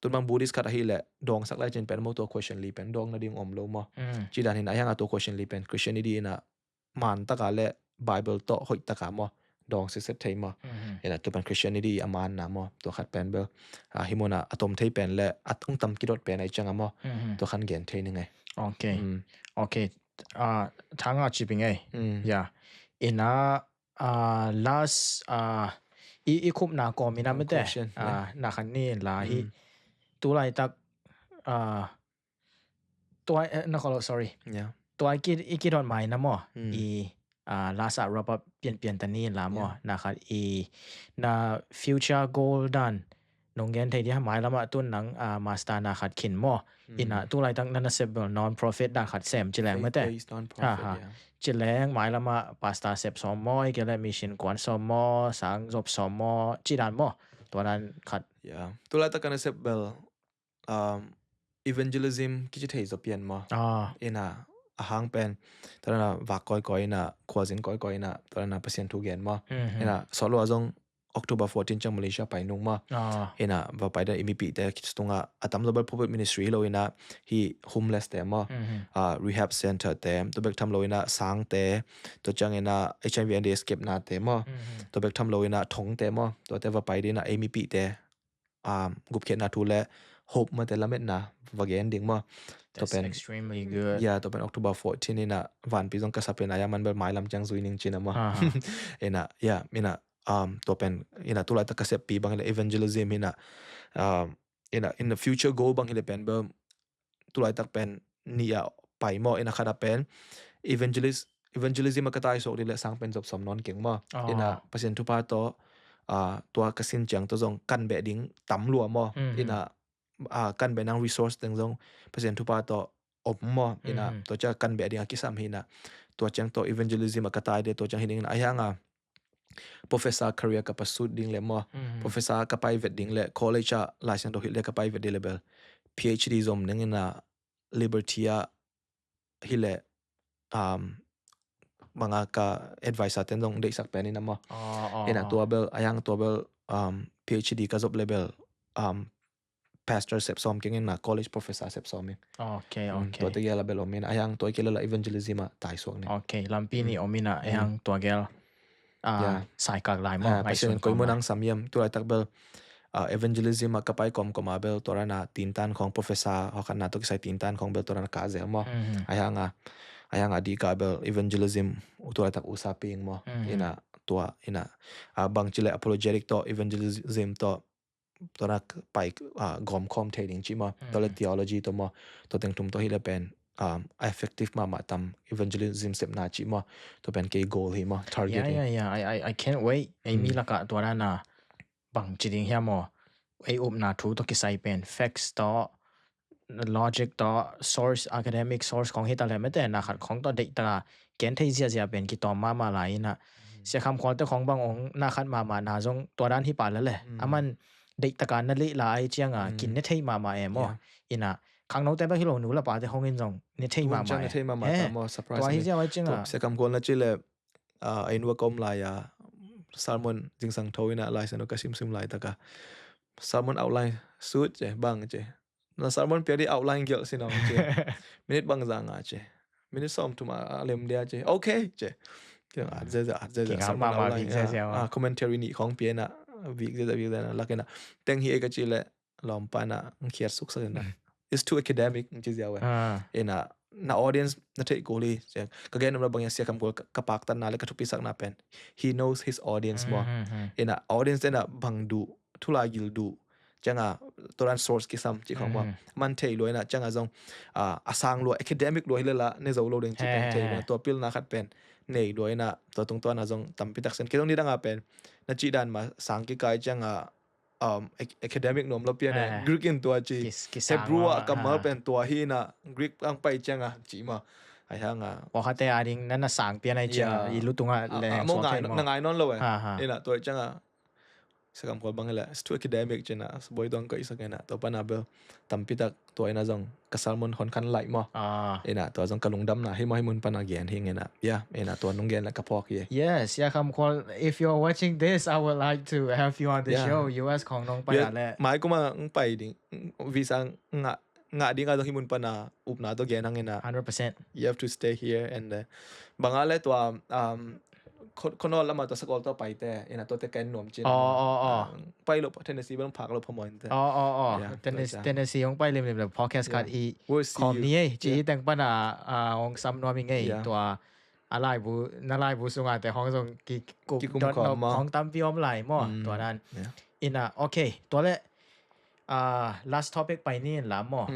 Tun bang Buddhist khat ahi le dawng sak lai cin pen maw tua question li pen dawng na ding om lo maw. Ci dan hin a hiang a tua question li pen Christianity ina man taka le Bible tawh hoih taka maw dawng sitset thei maw. Ina tua pen Christianity a manna maw, tua khat pen bel, ah, hi mawna a tom thei pen le a tung tam kidot pen a i cianga maw. Tua khan gen thei ni ngai. Ok. Ok. Ah, thanga ci pi ngai. Ya. Ina, ah, last, ah, i, i khupna kawm ina mate. Question, ah, na khan ni la hi. Tulaitak, ah, tua, eh, na kolo, sorry. Tua i ki, i kidot mai na maw. I, ah, last a wrap up pian pian ta ni la maw. Na khat i na future goal dan nong gen thei dia, mai lama tun nang, ah, master na khat khin maw. Ina tulaitak na nasep bel non profit dan khat sem ci leng mate. Faith-based non-profit, yeah. Ci leng mai lama pastor sep sawm maw, i ke le mission kuan sawm maw, sang zop sawm maw, ci dan maw. Tua dan khat. Yeah. Tulaitak ka nasep bel, um, evangelism kici thei zaw pian maw. Ina a hang pen, tua dan a vak kawikawi ina, khualzin kawikawi ina, tua dan a Pasian thu gen maw. Ina sawt lua zong October fourteen ciang Malaysia pai nung maw. Ina va pai dan i mipihte kici tunga a tam zaw bel pulpit ministry hi lo ina hi homeless te maw. Ah, rehab center te, tua bek tham lo ina sang te, tua ciang ina H I V and AIDS kepna te maw. Tua bek tham lo ina thong te maw. Tua te va pai dina ei mipihte, um, gupkhiatna thu le hope mate lametna va gen ding maw. That's extremely good. Yeah, tua pen October fourteen ina vanpi zong ka sap ina ya man bel mailam ciang zui ning cina maw. Ina, yeah, ina, um, tua pen ina tulaitak ka seppi bang ina evangelism ina, um, ina, in the future goal bang ina pen bel tulaitak pen nih a pai maw, ina khat a pen evangelist, evangelism a ka taisuak dih le sang pen zop sawm nawn keng maw. Ina Pasian thupha tawh, ah, tua ka sin ciang tawh zong kan beh ding tam lua maw. Ina, ah, kan beh nang resource teng zong Pasian thupha tawh om maw. Ina tua ciang kan beh ding a kisam hi ina. Tua ciang tawh evangelism a ka tai dih tua ciang hi ding ina a hiang a professor career ka pursuit ding le maw. Professor ka pai vet ding le college a Lai Siangtho hilh le ka pai vet ding le bel PhD zom ning ina Liberty a hileh, um, banga ka advisor ten zong deihsak pen ina maw. Ina tua bel, a hiang tua bel, um, PhD ka zop le bel, um, pastor sep sawm keng ina college professor sep sawm ing. Ok, ok. Tua te gel a bel om ina, a hiang tua i kei le la evangelism a taisuak ni. Ok, lampi ni om ina, a hiang tua gel. Ah, saikak lai maw, ah, ngaihsun Pasian koi maw nang sam hiam, tulaitak bel, ah, evangelism a ka pai kawmkawm a bel, tua rana tintan khong professor hawkhatna tawh kisai tintan khong bel tua rana ka zel maw. A hiang a, a hiang a di ka bel evangelism tulaitak usa ping maw. Ina tua, ina, ah, bangci le apologetic tawh, evangelism tawh, tua na pai, ah, gawm khawm thei ding ci maw. Tua le theology tua maw. Tua teng thum tua hi le pen, um, a effective mahmah tam evangelism sepna ci maw. Tua pen kei goal hi maw, target hi. Yeah, yeah, yeah. I, I, I can't wait. Ei mi lakah tua na na bang ci ding hiam maw. Ei upna thu tua kisai pen facts tua, logic tua, source, academic source khong hi ta le mete na khat khong tua deih ta ken thei ziazia pen kitawm mahmah lai ina. Sia Kham Khual te khong bang ong na khat mahmah na zong tua dan hi pa lele. Aman deih taka na leh lai cianga kin ne thei mahmah e maw. Ina khangno te bang hi lo nu la pa te khong in zong ne thei mahmah e. Tua hi zia vai cianga. Sia Kham Khual na ci le, ah, a inn ua ka om lai a sermon zingsang tho ina Lai Siangtho ka simsim lai taka sermon outline sut ce bang ce. Na sermon pia di outline gelh si nong ce. Minute bang za nga ce. Minute sawm thum a lem dia ce. Ok ce. Kiang at zia zia at zia zia sermon outline. Ah, commentary nih khong pia na vik zia zia vik zia na lak ina. Teng hi e ka ci le, lawmpa in ah hong khiat suksak in ah, it's too academic, hong ci ziau eh. Ina na audience na theih kul hi. Ka gen nop na bang hiam, Sia Kam Khual ka, ka paktatna le ka thupisakna pen, he knows his audience maw. Ina audience te na bang duh, thulai gil duh, cianga tua dan source kisam cih khong maw, man thei lua ina, cianga zong a sang lua, academic lua hi le la ne zo lo ding cih pen thei lua. Tua pilna khat pen nei lua ina, tua tungtuana zong tampi tak sen. Kei zong nidanga pen na cih dan mah sang kikai cianga um, ac-, academic nuam lo pian eh, Greek in tua ci, Hebrew ah kammal pen tua hi ina, Greek ang pai cianga ci maw. Ai hanga pawlkhatte a ding na na sang pian ai cianga, i lu tunga le, na ngai nawn lo eh. Ina tua cianga Sia Kam Khual bang hi le, it's too academic cina, boi tuang ka isak ina, tua pana bel tampi tak tua ina zong ka sermon hong khan lai maw. Ina tua zong ka lungdamna hi maw, hih mun pana gen hi ina. Ya, ina tua nong gen le ka phawk hi. Yes, Sia Kam Khual, if you're watching this, I would like to have you on the show. U S khong nong pai le, mai kuma ng pai ding, visa ngah, ngah ding a zong hih mun pana upna tua gen hang ina. Hundred percent. You have to stay here and, uh, banga le tua, um, Khon-, Khonol lama tua sakol tua paite ina, tuate ka en nuam cin. Pai lo Tennessee bang phak lo phamawh inte. Tennessee hong pai limlim le podcast khat i khom ni ei ci teng pana, ah, hong sam nuam i ngei. Tua a laibu, na laibu sunga te hong zong ki, ki kup dot khom maw, hong tampi om lai maw. Tua dan ina, okay, tua le, ah, last topic pai ni in la maw.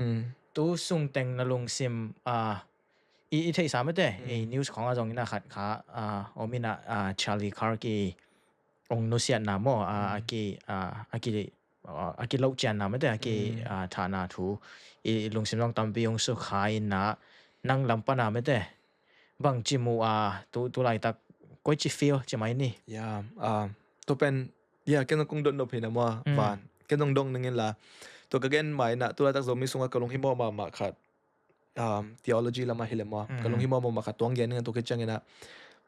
Tu sung teng na lungsim, ah, i, i theihsa mate, i news khong a zong ina khat kha, ah, om ina, ah, Charlie Kirk i hong nusiatna maw, ah, a ki, ah, a ki, ah, a ki loh cianna mate, a ki, ah, thahna thu i lungsim zong tampi hong sukha ina, nang lam pana mate bang ci mu a, tu, tu laitak koi ci feel ci mai ni. Ya, ah, tua pen, ya, ken zong kong dot nop hi na maw, van. Ken zong dong ning in la. Tua ka gen mai na, tu laitak Zomi sunga ka lunghimawh mahmah khat, um, theology lama hi le maw, ka lunghimawh mahmah khat tuang gen ning a, tua kiciang ina,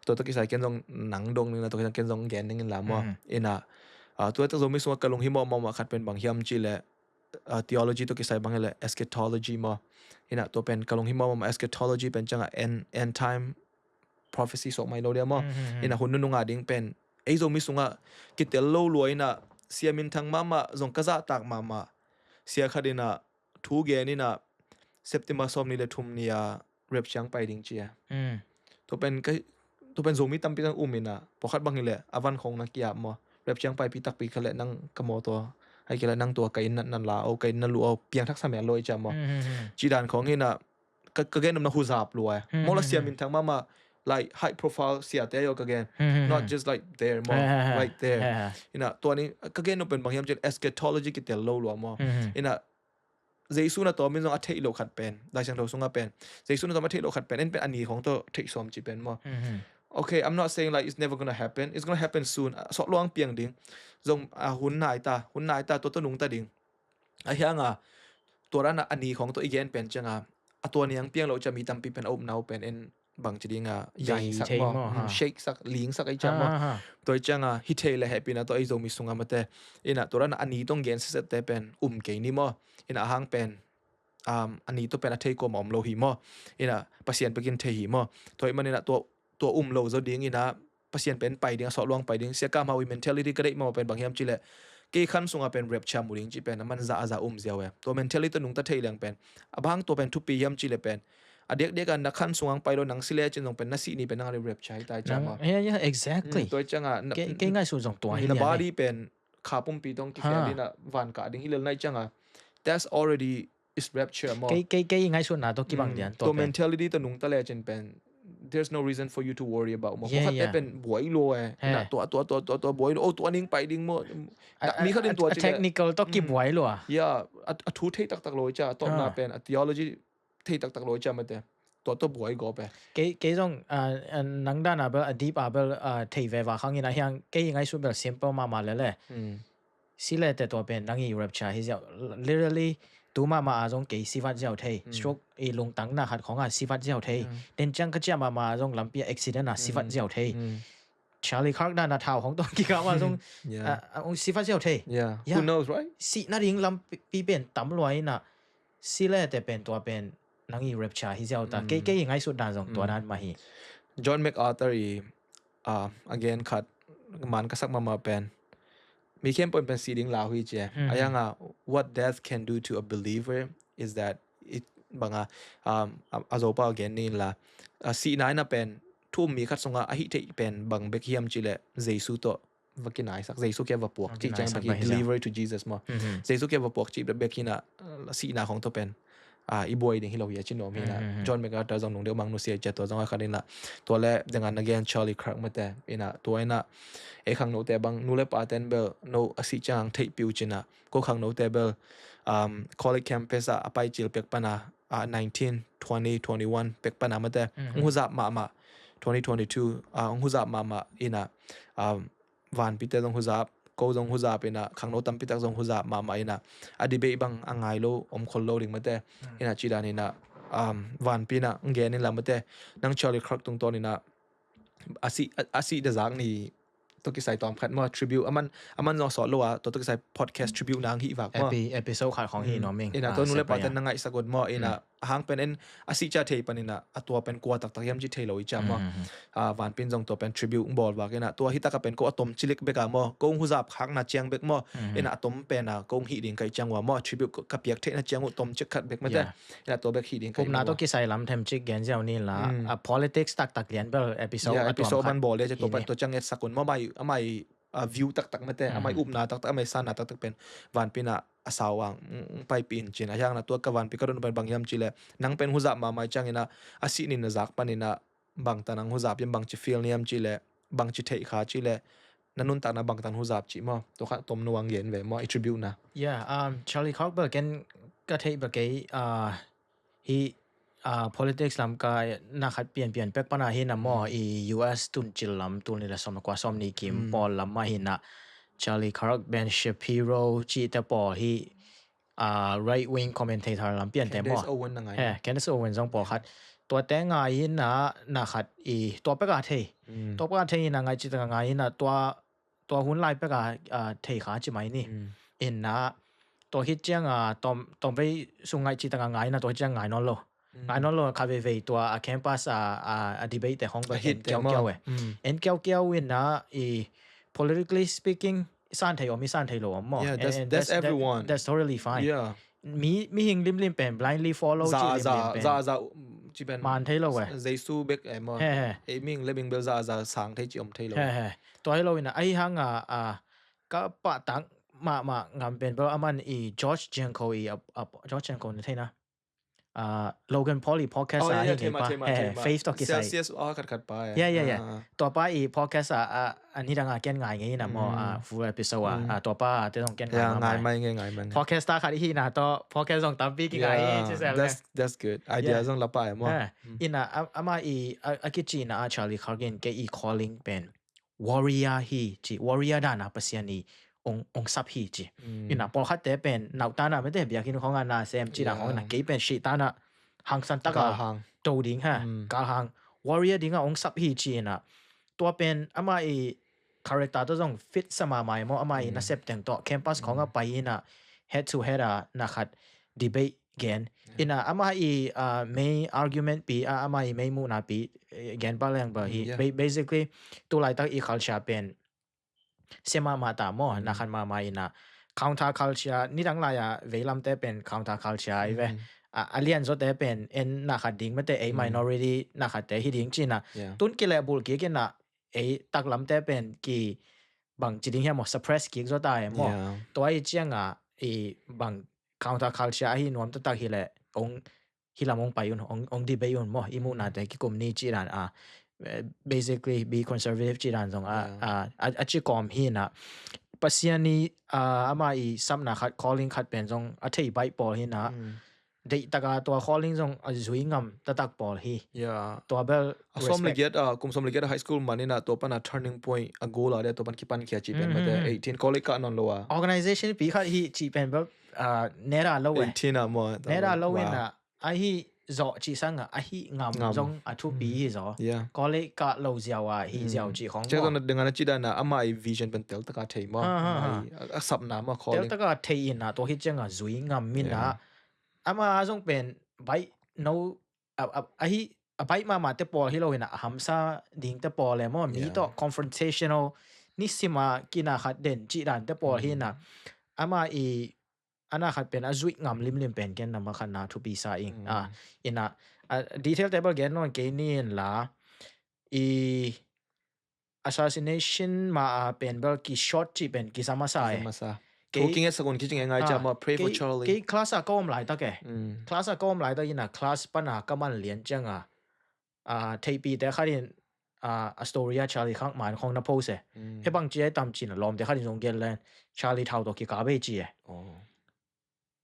tua, tua kisai ken zong nang dong ning na, tua kisai ken zong gen ning in la maw. Ina, ah, tu laitak Zomi sunga ka lunghimawh mahmah khat pen bang hiam ci le, ah, theology tua kisai bang hi le eschatology maw. Ina tua pen ka lunghimawh mahmah, eschatology pen cianga end, end time prophecy suak mai lo dia maw. Ina hun nunung a ding pen ei Zomi sunga kitel lo lua ina, sia minthang mahmah, zong ka zahtak mahmah sia khat ina thu gen ina, September sawm ni le thum ni a rapture ang pai ding ci a. Tua pen ka, tua pen Zomi tampi tang um ina, pawlkhat bang hi le a van khong na kiap maw. Rapture ang paipi takpi kha le nang ka mawtaw, ai kei le nang tua ka inn na, na la o, ka inn na lu o, piangthak sa mel lo i ci a maw. Ci dan khong ina, ka, ka gen nopna huzap lua e. Maw la sia minthang mahmah, like high profile siate aw ka gen. Not just like there maw, right there. Ina tua ni ka gen nop pen bang hiam ci le eschatology kitel lo lua maw. Ina Jesu na tawm in zong a theih loh khat pen, Lai Siangtho sunga pen, Jesu na tawm a theih loh khat pen, en pen a ni khong tawh theih sawm ci pen maw. Okay, I'm not saying like it's never gonna happen. It's gonna happen soon. A sawt luang piang ding. Zong a hun nai ta, hun nai ta, tua tawh nungta ding. A hianga tua dan a ni khong tawh i gen pen cianga, a tua ni ang piang lo cia mi tampi pen a upna uh pen en bang ci dinga, yaingsak maw, shake sak, lingsak ai cia maw. Tua i cianga hi thei le hehpihna tawh ei Zomi sunga mate. Ina tua dan a ni tawh gen sisette pen um kei ni maw. Ina a hang pen, um, a ni tawh pen a thei kuamah om lo hi maw. Ina Pasian pekin thei hi maw. Tua i man ina tua, tua um lo zaw ding ina Pasian pen pai ding, a sawt luang pai ding. Sia Kam Hau i mentality ka deih mahmah pen bang hiam ci le, kei khan sunga pen rapture mu ding ci pen a man za a za um ziau e. Tua mentality tawh nungta thei leng pen a bang tua pen thupi hiam ci le pen, a diakdiak a na khan sunga ang pai lo, nang si le cin zong pen na sih ni pen nang a rapture hi ta i ciang maw. Yeah, yeah, exactly. Tua i cianga kei ngaihsut zong tua hi na lian body pen kha pumpi tawh kikhel ina van kah ding hi lel na i cianga, that's already is rapture maw. Kei, kei, kei ngaihsutna tawh kibang lian tua pen. Tua mentality tawh nungta le cin pen, there's no reason for you to worry about maw. Pawlkhatte pen buai lo e. Ina tua, tua, tua, tua, tua buai lo. Oh, tua ning pai ding maw. Mi khat in tua ci le technical tawh kibuai lo a. Ya, a, a thu thei taktak lo i cia. Tawpna pen a theology thei taktak lo i cia mate. Tua, tua buai gawp e. Kei, kei zong, ah, ah, nang dan a bel, a deep a bel, ah, thei veva khang ina hiang, kei ngaihsut bel simple mahmah lele. Si le te tua pen nang i rapture hi ziau. Literally, tu mahmah a zong kei sivat ziau thei. Stroke i lungtang na khat khong a sivat ziau thei. Den ciang ka ciah mahmah a zong lampi a accident a sivat ziau thei. Charlie Kirk dan a thau hong tawh kikah mah zong, ah, ah, hong sivat ziau thei. Yeah. Who knows, right? Sih na ding lampi pen tam lua ina, si le te pen tua pen nang i rapture hi ziau ta. Kei, kei ngaihsut dan zong tua dan mah hi. John MacArthur i, ah, again khat man ka sak mahmah pen, mi khempeuh in pen si ding lau hi ci. A hiang a, what death can do to a believer is that it, bang a, um, a, a Zopa gen ni la, a sihna in a pen thu um mi khat sung a a hih theih pen bang bek hiam ci leh Jesu tawh va kinaisak, Jesu kiang va puak ci ciang bek hi, deliver to Jesus maw. Jesu kiang va puak ci bek hi na, uh, sihna khong tawh pen, ah, i buai ding hi lo hi a ci nuam hi na. John MacArthur zong nung deuh mang nusia cia, tua zong a khat in la, tua le deng a na gen Charlie Kirk mate in a, tua in a ei khangnote bang, nu le pa ten bel no a sih ciang thei piu ci na, ko khangnote bel, um, college campus a a pai cil pek pan a, ah, nineteen, twenty, twenty-one pek pan a mate hong huzap mahmah, twenty twenty-two, ah, hong huzap mahmah in a, um, vanpite zong huzap, ko zong huzap in a, khangno tampi tak zong huzap mahmah in a, a debate bang a ngai lo, om khol lo ding mate in a, ci dan in a, um, vanpi in a hong gen in la mate, nang Charlie Kirk tungtawn in a, a sih, a, a sih da zak ni tawh kisai tawm khat maw, tribute, a man, a man zong sawt lo a, tua tawh kisai podcast tribute nang hih vak maw. Epi-, episode khat khong hi nuam ing. In a, tua nu le pa ten na ngaihsak un maw, in a, a hang pen en a sih cia thei pan in a, a tua pen kua taktak hiam ci thei lo i cia maw. Ah, vanpi in zong tua pen tribute hong bawl vak in a, tua hi tak a pen ko a tom cilik bek a maw, ko hong huzap khakna ciang bek maw, in a, a tom pen a ko hong hih ding ka hih ciang ua maw, tribute ka piak theihna ciang uh tom cik khat bek mate. In a, tua bek hih ding ka hih maw. Upna tawh kisai lam them cik gen ziau ni la, a politics taktak lian bel episode a tuam khat man bawl le cia, tua pen tua ciang etsak un maw, mai, a mai a view taktak mate, a mai upna taktak, a mai sanna taktak pen vanpi in a, a sau ang, mm, paipih in cin. A hiang na tua ka vanpi ka dot pen bang hiam ci leh, nang pen huzap mahmah ciang in a, a sih ni na zak pan in a, bang tan nang huzap hiam, bang ci feel ni hiam ci leh, bang ci theih kha ci leh, na nuntakna bang tan huzap ci maw. Tua kha tom nuang gen ve maw, i tribute na. Yeah, um, Charlie Kirk bel ken ka theih bel kei, uh, hi, ah, politics lam ka na khat pianpian pek pan a hi na maw, i U S tuncil lam tul ni le sawm kua sawm ni kim pawl lam a hi na, Charlie Kirk, Ben Shapiro cihte pawl hi, ah, right wing commentator lam piante maw. Candace Owen na ngai. He, Candace Owen zong pawl khat. Tuate ngai hi na, na khat i, tua pek a thei. Tua pek a thei hi na, ngai cih tak a ngai hi na, tua tua hun lai pek a, ah, thei kha ci mai ni. In a, tua khit ciang a, tom, tom vei sung ngai cih tak a ngai na, tua khit ciang ngai nawn lo. Ngai nawn lo, kha veivei tua a campus a, a, a debate te hong va en kiaukiau e. En kiaukiau in a, i politically speaking, san thei om, i san thei lo om maw. Yeah, that's, and, and that's, that's, that, everyone. That's totally fine. Yeah. Mi, mihing limlim pen, blindly follow za, ci limlim za, pen. Za, za, um, ci pen. Man thei lo e. Jesu bek e maw. He, he. Ei mihing le mihing bel za, za sang thei ci om thei lo. He, he. Tua hi lo in a, ahi hang a, a, ka pahtak mahmah ngam pen bel a man i George Jankowitz i, a, a, George Jankowitz na thei na. A, Logan Paul i podcast a hi ngei pa. He, he. Faith tawh kisai. Yes, yes, a khat khat pa e. Yeah, yeah, yeah. Tua pa i podcast a, a, a nidang a ken ngai ngei na maw, a, full episode a, a, tua pa te zong ken ngai mai. Ngai mai ngei, ngai mai ngei. Podcast a khat hi na tawh, podcast zong tampi ki ngai hi, ci sel le. That's, that's good. Idea zong la pa e maw. Ina, a, ama i, a, a kici na a Charlie Kirk in kei i calling pen warrior hi ci, warrior dan a Pasian i ong, ong sap hi ci. Ina, pawlkhat te pen, nau ta na mete biakinn khong a na sem ci dan khong na kei pen si ta na hangsan taka do ding ha, ka hang warrior ding a ong sap hi ci ina. Tua pen ama i character tawh zong fit sa mahmah maw, ama i nasep teng tawh campus khong a pai ina head to head a na khat debate gen. Ina ama i, ah, main argument pi, ah, ama i main muhna pi, eh, gen pa leng ba hi. Ba-, basically, tu laitak i culture pen sia mahmah ta maw, na khat mahmah ina counter culture, nidang lai a veilamte pen counter culture i ve. A, a lian zawte pen en na khat ding mete ei minority na khatte hi ding cina. Tun kileh bulh kik ina ei taklamte pen ki bang ci ding hiam maw, suppress kik zaw ta e maw. Tua i cianga i bang counter culture ahi nuam taktak hileh ong hilam ong pai un, ong, ong debate un maw, i muhnate kikum ni ci dan a, eh, basically be conservative ci dan zong a, a, a, a ci kawm hi na. Pasian i, a, ama i sapna khat, calling khat pen zong a thei baih pawl hi na. Deih taka tua calling zong a zui ngam taktak pawl hi. Tua bel a sawm le giat, a, kum sawm le giat a high school man ina tua pan a turning point a goal a dia tua pan kipan khia ci pen mate eighteen college kah nawn lo a. Organization pi khat hi ci pen bel, a, nera lo e. Eighteen a maw. Nera lo ina ahi zawh ci sanga ahi ngam zong a thupi hi zaw. College kah lo ziau a hi ziau ci khong maw. Ciang zong na dengana ci dana ama i vision pen tel taka thei maw. Ama i a, a sapna maw calling. Tel taka thei ina tua hi cianga zui ngam mina. Ama zong pen baih no, a, a, ahi, a baih mahmah te pawl hi lo hina, a hamsa ding te pawl e maw, mi tawh confrontational nisima kina khat den cih dante pawl hi na. Ama i ana khat pen a zuih ngam limlim pen ken nama khat na thupi sa ing. Ah, ina, ah, detail table gen non kei ni in la i assassination ma a pen bel ki shot cih pen kisa masa e. Masa. Kei kinge sakun kicing e ngai cama pray for Charlie. Kei class a ka om laitak e. Class a ka om laitak ina class pana ka man lian cianga. Ah, theihpite khat in ah, a story a Charlie khang man khong na post e. He bang ci e tam cina lawmte khat in zong gen len Charlie thau to kika bei ci e.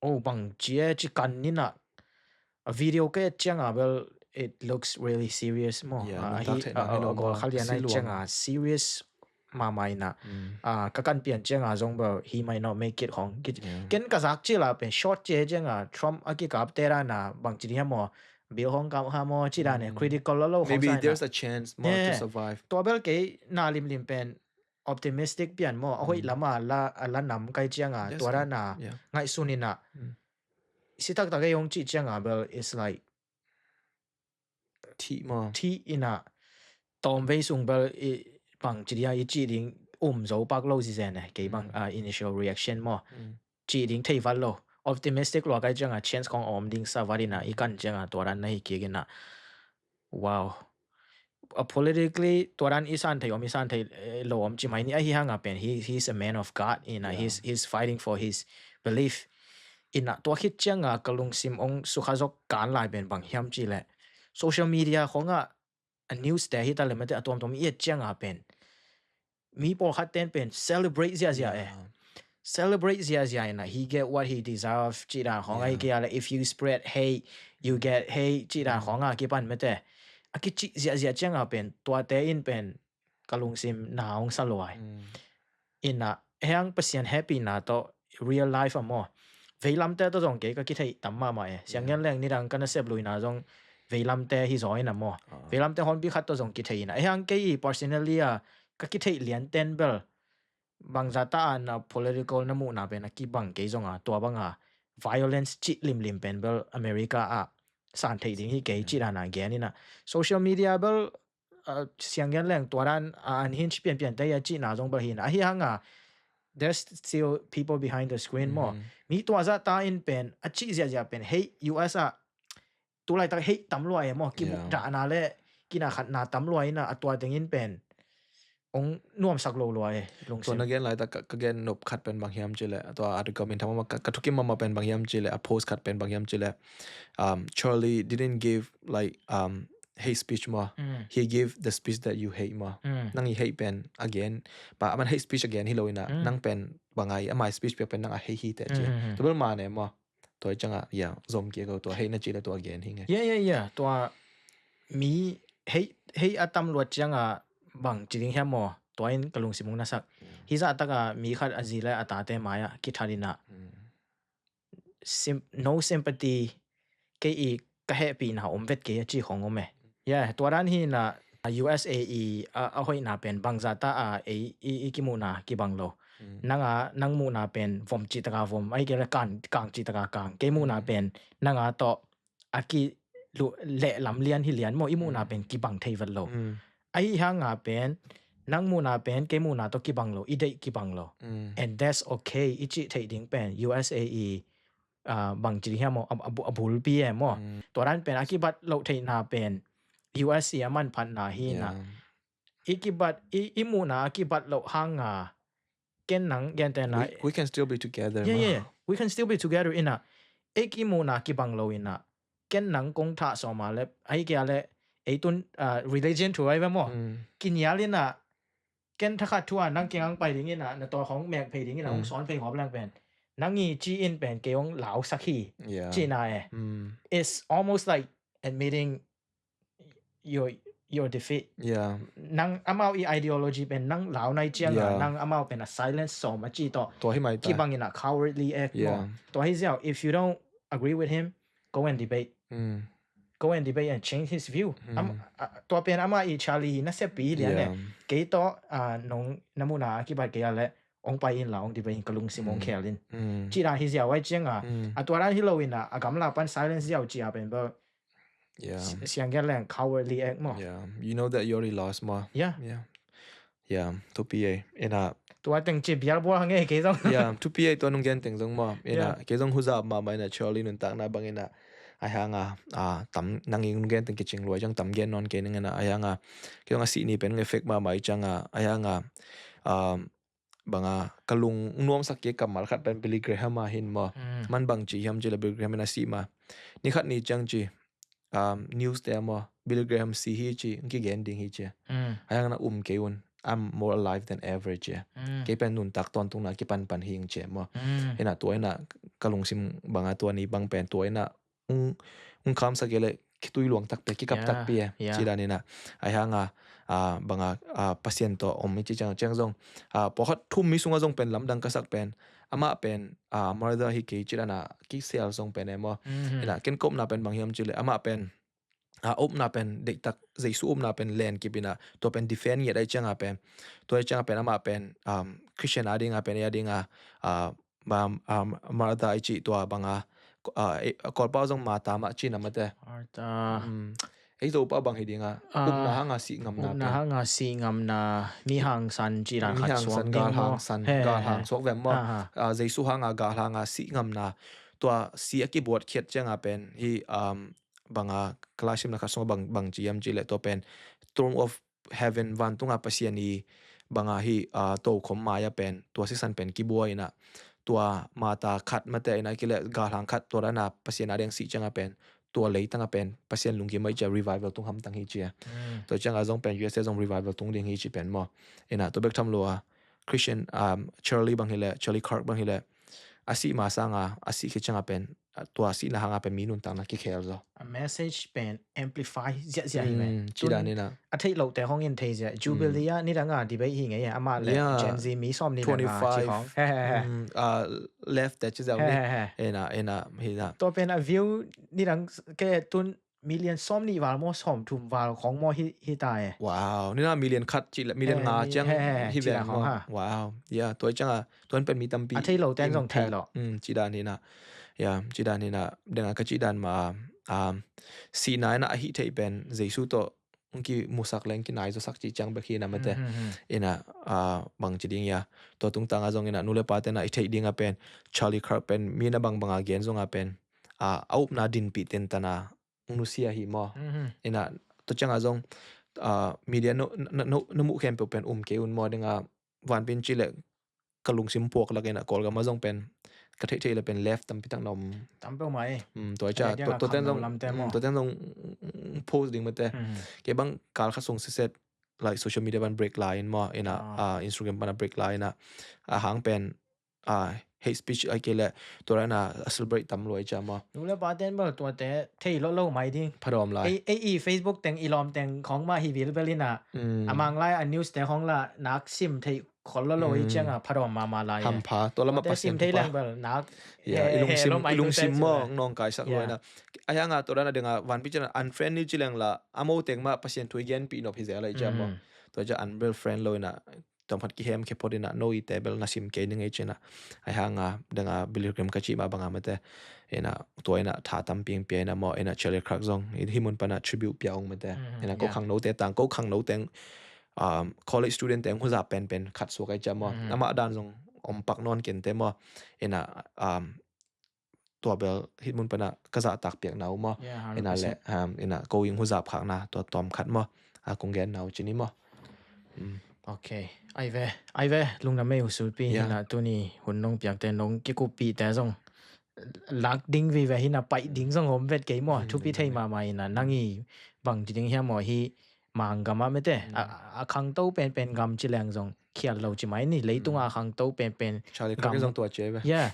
Oh bang ci e ci kan nina a video ke cianga bel it looks really serious mo. Hi a khalia na cianga serious mama ina. Ka kan pian cianga zong bel he might not make it khong. Ken ka zak ci la pen short ci e cianga Trump a kikap te ra na bang ci dia mo. Bill hong kap ha mo ci dan e critical lo lo khong. Maybe there's a chance more to survive. Tua bel kei na limlim pen optimistic pian maw a hoih lama la a la nam kai cianga tua dana ngaihsun ina si taktak ei hong cih cianga bel is like thih maw thih ina tawmvei sung bel i bang ci dia i cih ding um zo pak lo zizen e kei bang initial reaction maw cih ding thei vat lo. Optimistic lua kai cianga chance khong a om ding sa vat ina i kan cianga tua dan na hi kik ina. Wow. A politically tua dan i san thei om i san thei lo om ci mai ni ahi hanga pen he he's a man of God ina he's he's fighting for his belief. Ina tua khit cianga ka lungsim ong sukha zok kan lai pen bang hiam ci le social media khonga a news te hi ta le mate a tuamtuam i et cianga pen mi pawlkhat ten pen celebrate ziazia e. Celebrate ziazia ina he get what he deserve cih dan khong ahi kei a le if you spread hate you get hate cih dan khonga kipan mate a kicih ziazia cianga pen tuate in pen ka lungsim na hong sa luai. Ina heng Pasian hehpihna tawh real life a maw veilamte tawh zong kei ka kitheih tam mahmah e. Siang ngen leng nidang ka nasep luina zong veilamte hi zaw ina maw veilamte honpi khat tawh zong kitheih ina heng kei i personally a ka kitheih lian ten bel bangza ta a na political na muhna pen a kibang kei zonga tua banga violence cih limlim pen bel America ah san theih ding hi kei cih dana gen ina social media bel siang gen leng tua dan a an hin ci pianpian te a cihna zong bel hi ina ahi hanga there's still people behind the screen maw mi tua zah ta in pen a cih ziahziah pen hei U S ah tulaitak hei tam lua e maw kimuh dahna le kina khatna tam lua ina a tua tengin pen ong nuamsak lo lua e lungsim. Tua na gen laitak ka gen nop khat pen bang hiam ci le tua article min tham ka thukim mama pen bang hiam ci le a post khat pen bang hiam ci le Charlie didn't give like hate speech maw he gave the speech that you hate maw nang i hate pen again pa aman hate speech again hi lo ina nang pen bang ai ama speech piak pen nang a hate hi te ci tua bel ma ne maw tua i cianga ya zom kia ko tua hate na ci le tua again hi nge ya ya ya tua mi hate hate a tam luat cianga bang ci ding hiam maw tua in ka lungsim ung na sak hi zah taka mi khat a zi le a tate mai ah kithat ina no sympathy kei i ka hehpihna om vet kei a ci khong om e. Ya tua dan hi na U S A i a hoihna pen bangza ta a ei i kimuhna kibang lo. Nanga nang muhna pen vom cih taka vom ahi kei le kang cih taka kang kei muhna pen nanga tawh a ki lehlam lian hi lian maw i muhna pen kibang thei vet lo. Ahi hanga pen nang muhna pen kei muhna tawh kibang lo i deih kibang lo. And that's okay i cih theih ding pen U S A i bang ci ding hiam maw a bulpi e maw tua dan pen a kibat loh theihna pen U S A a manphatna hi na i kibat i muhna a kibat loh hanga ken nang gente na we can still be together yeah, yeah. We can still be together ina ei kimuhna kibang lo ina ken nang kong thah sawma le ahi kia le ei tun religion thu ai ve maw kinial ina ken thakhat thu a nang kingang pai ding ina na taw khong mek phei ding ina hong sawn phei hop lang pen nang i ci in pen kei hong lau sak hi cina e. It's almost like admitting your your defeat. Yeah. Nang amau i ideology pen nang lau nai ciang yeah. Nang amau pen a silence som a ci to. Tua hi mai ta. Kibang in a cowardly act yeah. Mo. Tua hi ziau if you don't agree with him, go and debate. Mm. Go and debate and change his view. Mm. Am, uh, tua pen ama i Charlie na sepi lian yeah. Ne. Kei to uh, nong namuna kibat kei ale ong pai in la ong debate in kalung simong mm. Khel in. Mm. Ci dan hi ziau ai ciang a. Mm. A tua dan hi lo in a, a gamla pan silence ziau ci a pen bo. Yeah. Siang gen leng cowardly act mo. Yeah. You know that you already lost mo. Yeah. Yeah. Ya, thupi ei. Ina, Tua teng ci bial bual hang ei kei zong. Ya, thupi ei tua nung gen teng zong maw. Ina, Ya. kei zong huzap mahmah ina Charlie nuntakna bang ina. Ai hanga, ah, tam nang ing nung gen teng kicing luai ciang tam gen non kei ning ina. Ai hanga, kei zong a sih ni pen effect mahmah i cianga. Ai hanga, um, banga ka lung nuamsak kei kammal khat pen Billy Graham a hin maw. Mm. Man bang ci hiam ci le Billy Graham ina sih ma. Ni khat ni ciang ci, um, news te maw, Billy Graham si hi ci, ngi gen ding hi ci. Mm. Ai hanga na um kei un, I'm more alive than ever ci. Mm. Kei pen nuntak tawntungna kipanpan hing ci maw. Mm. Ina tua ina ka lungsim banga tua ni bang pen tua ina ung, ung kham sa kei le kitui luang tak pe, kikap Ya, tak pe. ya. Ci dan ina. Ai hanga, ah, banga, ah, Pasian tawh om i ci ciang, ciang zong. Ah, pawlkhat thum mi sunga zong pen lamdang ka sak pen. Amah pen, ah, murder hi kei ci dan a kisel zong pen e maw. Mhm. Ina, ken ka upna pen bang hiam ci le. Amah pen, ah, upna pen, deihtak, Jesu upna pen len kip ina. Tua pen defend ngiat ai cianga pen. Tua ai cianga pen, amah pen, um, Christian a dinga pen, a dinga, ah, ma, um, murder i ci tua banga, ah, eh, Kawlpau zong mata mah ci na mate. Marta. Um, ei Zopau bang hi dinga, Ah, upna hanga sih ngamna Upna pen. hanga sih ngamna, mi hangsan ci dan Mi khat hangsan, suak ding gal maw. hangsan, He, he, gal he. hang suak vem maw. Aha. Ah, Jesu hanga gal hanga sih ngamna. Tua si a kibuat khiat cianga pen hi, um, banga ka laisimna khat sunga bang, bang ci hiam ci le tua pen throne of heaven, vantunga Pasian i banga hi, ah, tokhom mai-a pen tua sisan pen kibua ina. Tua mata khat mate ina kile galhang khat tua dana Pasian a deng sih cianga pen tua leitanga pen Pasian lungkim mai cia revival tung hamtang hi cia. Mm. Tua cianga zong pen U S A zong revival tung ding hi ci pen maw. Ina tua bek tham lua Christian, um, Charlie bang hi le, Charlie Kirk bang hi le. A sih ma sanga, a sih khit cianga pen, ah, tua sihna hanga pen mi nuntakna kikhel zaw. A message pen amplify ziahziah hi ve. Mm, ci dan ina. A theih lote hong in thei ziah. Jubilee a nidanga debate hi ngei a, amah le Yeah. Gen Z mi sawm ni le nga ci Twenty-five. khong. He, he, he. Mm, ah, left te ci zau He, ni. he, he. Ina, ina, ina. Tua pen a view nidang ke tun million sawm nih val maw, sawm thum val khong maw hi, hi ta e. Wow, nina million khat ci le, million He, nga mi-, ciang he, he, he, hi ci ve la khong maw. Ha. Wow, yeah, tua cianga, tuan pen mi tampi. A thei lo ten zong thei Impact. lo. Mm, ci dan ina. Yeah, ci dan ina. Denga ka ci dan ma, um, sihna ina a hi thei pen, Jesu to, ung ki musak leng ki nai zo sak ci ciang bek hi na mate. Mm, mm, mm. Ina, ah, bang ci ding ya. Tua tungtanga zong ina, nu le pa tena i thei dinga pen, Charlie Kirk pen, mi na bang banga gen zonga pen, ah, a upna dinpi ten tana, ung nusia hi maw. Mhm. Ina, tua cianga zong, ah, media no, no, no, no muh khempeuh pen um kei un maw dinga, vanpin ci le ka lungsim puak lak ina Kawlgama zong pen, ka theih theih le pen left tampi tak na om. Tam peuh mai. Mm, tua cia, Eh, tua, tua ten khang zong, lam te mm, maw. Tua ten zong, mm, post ding mate. Mhm. Kei bang kal khat sung siset, like social media ban break lai in maw, ina, Ah. ah, Instagram pana break lai ina, a hang pen, ah, hate speech ai kei le, tua ina a celebrate tam luai cia maw. Nu le pa ten bel tuate thei lo lo mai ding. Phadawm lai. Ei, ei i Facebook teng i lawm teng khong ma hi vil bel ina. Mm. A mang lai a news te khong la nak sim thei khol lo lo i Mm. cianga phadawm mama lai. Hampha, tua lama Tuate sim Pasian thei thupha. leng bel nak. Yeah, he, i lungsim, he lo mai i lungsim tu te maw, cu. nong kai sak Yeah. luai na. A hianga tua dana denga, vanpi ciana, unfriend ni ci leng la, a mo teng ma Pasian thu i genpih nop hi zel lai cia maw. Mm. Tua cia unreal friend lo ina, tuam khat kihem khe phot ina, no i te bel na sim kei ning ei cina. A hianga, denga Billy Graham ka ci ma banga mate. Ina, tua ina, tha tam piang pia ina maw, ina Charlie Kirk zong. I hi mun pana tribute pia ong mate. Mm, Ina ko yeah. khang no te tang, ko khang no teng, um, college student teng huzap pen pen khat suak ai cia maw. Mm. Ama dan zong om pak non ken te maw. Ina, um, tua bel hih mun pana ka zahtak piak na uh maw. Yeah, Ina le, hundred percent. Um, ina ko ing huzap khak na, tua tom khat maw. A kong gen na uh cini maw. Mm. Ok. Ai ve, ai ve, lungdam mei uh sulpi Yeah. hina tuni hun nong piak te nong kikup pi te zong. Lak ding vive hina paih ding zong om vet kei maw. Thupi thei mama ina nang i bang ci ding hiam maw hi mang gam a mete. A, a khangto pen pen gam ci leng zong khial lo ci mai ni. Leitung a khangto pen pen Charlie gam. Kirk zong tua cia ve. Yeah.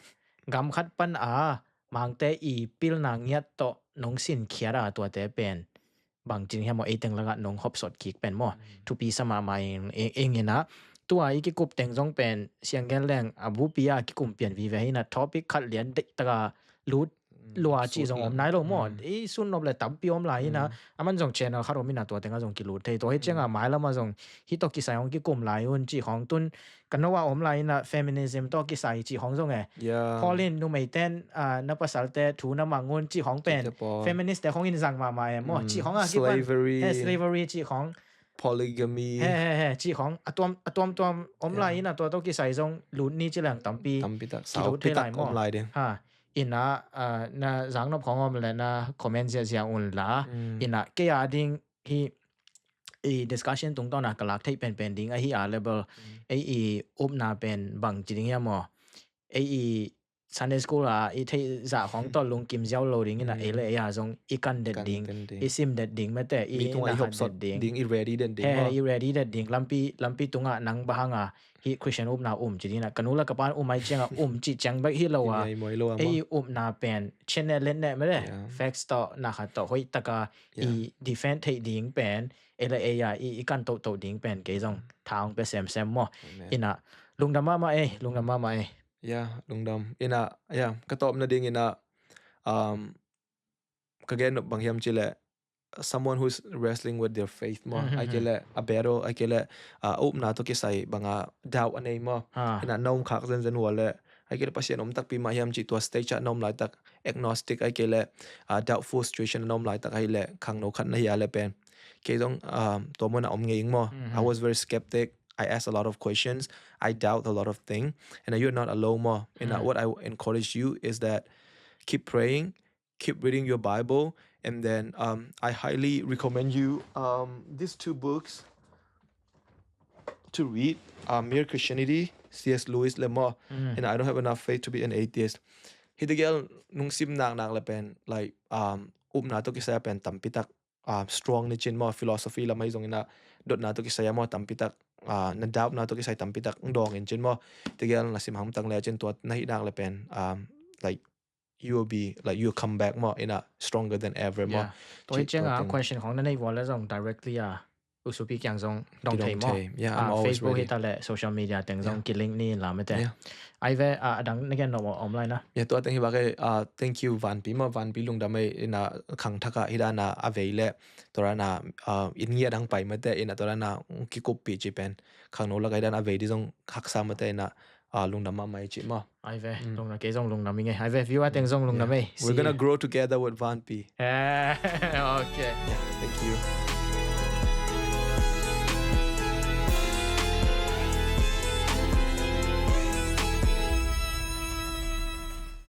Gam khat pan a mangte i pilna ngiat tawh nong sin khiat a tuate pen. Bang ci ding hiam maw ei teng langa nong hopsot kik pen maw. Thupi sa mama ing, ing, ing ina. Tua i kikup teng zong pen siang gen leng a bupi a kikum pian vive hina topic khat lian dek taka lut lua ci zong om nai lo maw. I sun nop le tampi om lai ina. Aman zong channel khat om ina tua tenga zong kilut thei. Tua hi cianga mai lama zong hi tawh kisai hong kikum lai un ci hong tun. Ka no a om lai ina feminism tawh kisai ci hong zong e. Yeah. Paul in numei ten, ah, na pasal te thu na mang un ci hong pen. Ci te pawl. Feminist te hong in zang mama e maw. Mm. Ci hong a kipan. Slavery. Eh, slavery ci hong. polygamy. He he he, ci khong a tuam a tuam tuam om lai in a, tua to kisai zong lut ni ci lang tampi. Tampi tak Ki lut saupi thei lai tak maw? Om lai ding. Ha, in a, ah, na zang nop khong om le na comment zia zia un la. Mm. In a kei a ding hi i discussion tungtawn a ka lak theih penpen ding ahi a level. Ei i upna pen bang ci ding hiam maw? Ei i Sunday school a i theih zah khong tawh lungkim ziau lo ding in a, ei le ei a zong i kan det Kan ding, den ding. I sim det ding mate, i Mi tungah i nahat hopsot det ding. Ding, i ready den ding. He, Maw? I ready det ding. Lampi, lampi tungah nang bang hang a hi Christian upna um ci ding in a, ka nu la ka pan um ai ciang a um ci ciang bek hi lo a. Ei moi lo a maw? Ei upna pen channel let ne mate. Yeah. Facts tawh, na khat tawh hoih taka i defend theih ding pen, ei le ei a i, i kan tohtoh ding pen kei zong thang pe semsem maw. Amen. In a lungdam mahmah ei, lungdam mahmah ei. Yeah, lungdam. In a, yeah, ka tawpna ding in a, um, ka gen nop bang hiam ci le, someone who's wrestling with their faith maw. Mhm. Ai kei le a battle, ai kei le, uh, upna to kisai bang a doubt a nei maw. Ah. In a na um khak zenzen ua le, ai kei le Pasian om takpi mah hiam ci tua stage a na om laitak agnostic, ai kei le, uh, doubtful situation a na om laitak ai le khangno khat na hi a le pen. Kei zong, um, tua mun a om ngei ing maw. Mhm. I was very skeptic. I asked a lot of questions. I doubt a lot of things. And you're not alone maw. And uh, Mm. what I encourage you is that keep praying, keep reading your Bible, and then um, I highly recommend you um, these two books to read. Uh, Mere Christianity, C S Lewis le maw. Mm. And I don't have enough faith to be an atheist. Hi tegel nung sim nak nak le pen, like, um, upna to kisai pen tampi tak, um, strong ni cin maw, philosophy lam ahi zong in a, dotna to kisai maw tampi tak, uh, na doubtna to kisai tampi tak dawng in cin maw. Tegel na sim hang tang le cin tua na hi nak le pen, um, like, you will be, like, you'll come back maw in a stronger than ever maw. Yeah. Tua hi Ci ciang tua a teng. Question khong na nei vua le zong directly a u supi kiang zong dong Ki dong thei maw. thei. Yeah, I'm Ah, always Facebook hi ready. Ta le social media teng zong Yeah. ki link ni la mate. Yeah. Ai ve, ah, a dang na gen nop om lai na. Yeah, tua teng hi bak e, uh, thank you Vanpi maw, Vanpi lungdam e, in a khang thak a hi dan a a vei le, tua dan a, uh, in ngia dang pai mate, in a tua dan a kikup pi ci pen, khangno lak a hi dan a vei di zong haksa mate in a, uh, lungdam mahmah e ci maw. Ai ve, lungdam kei zong lungdam ing e. Ai ve, viewer teng zong lungdam e. We're gonna grow together with Vanpi. Eh, okay. Thank you.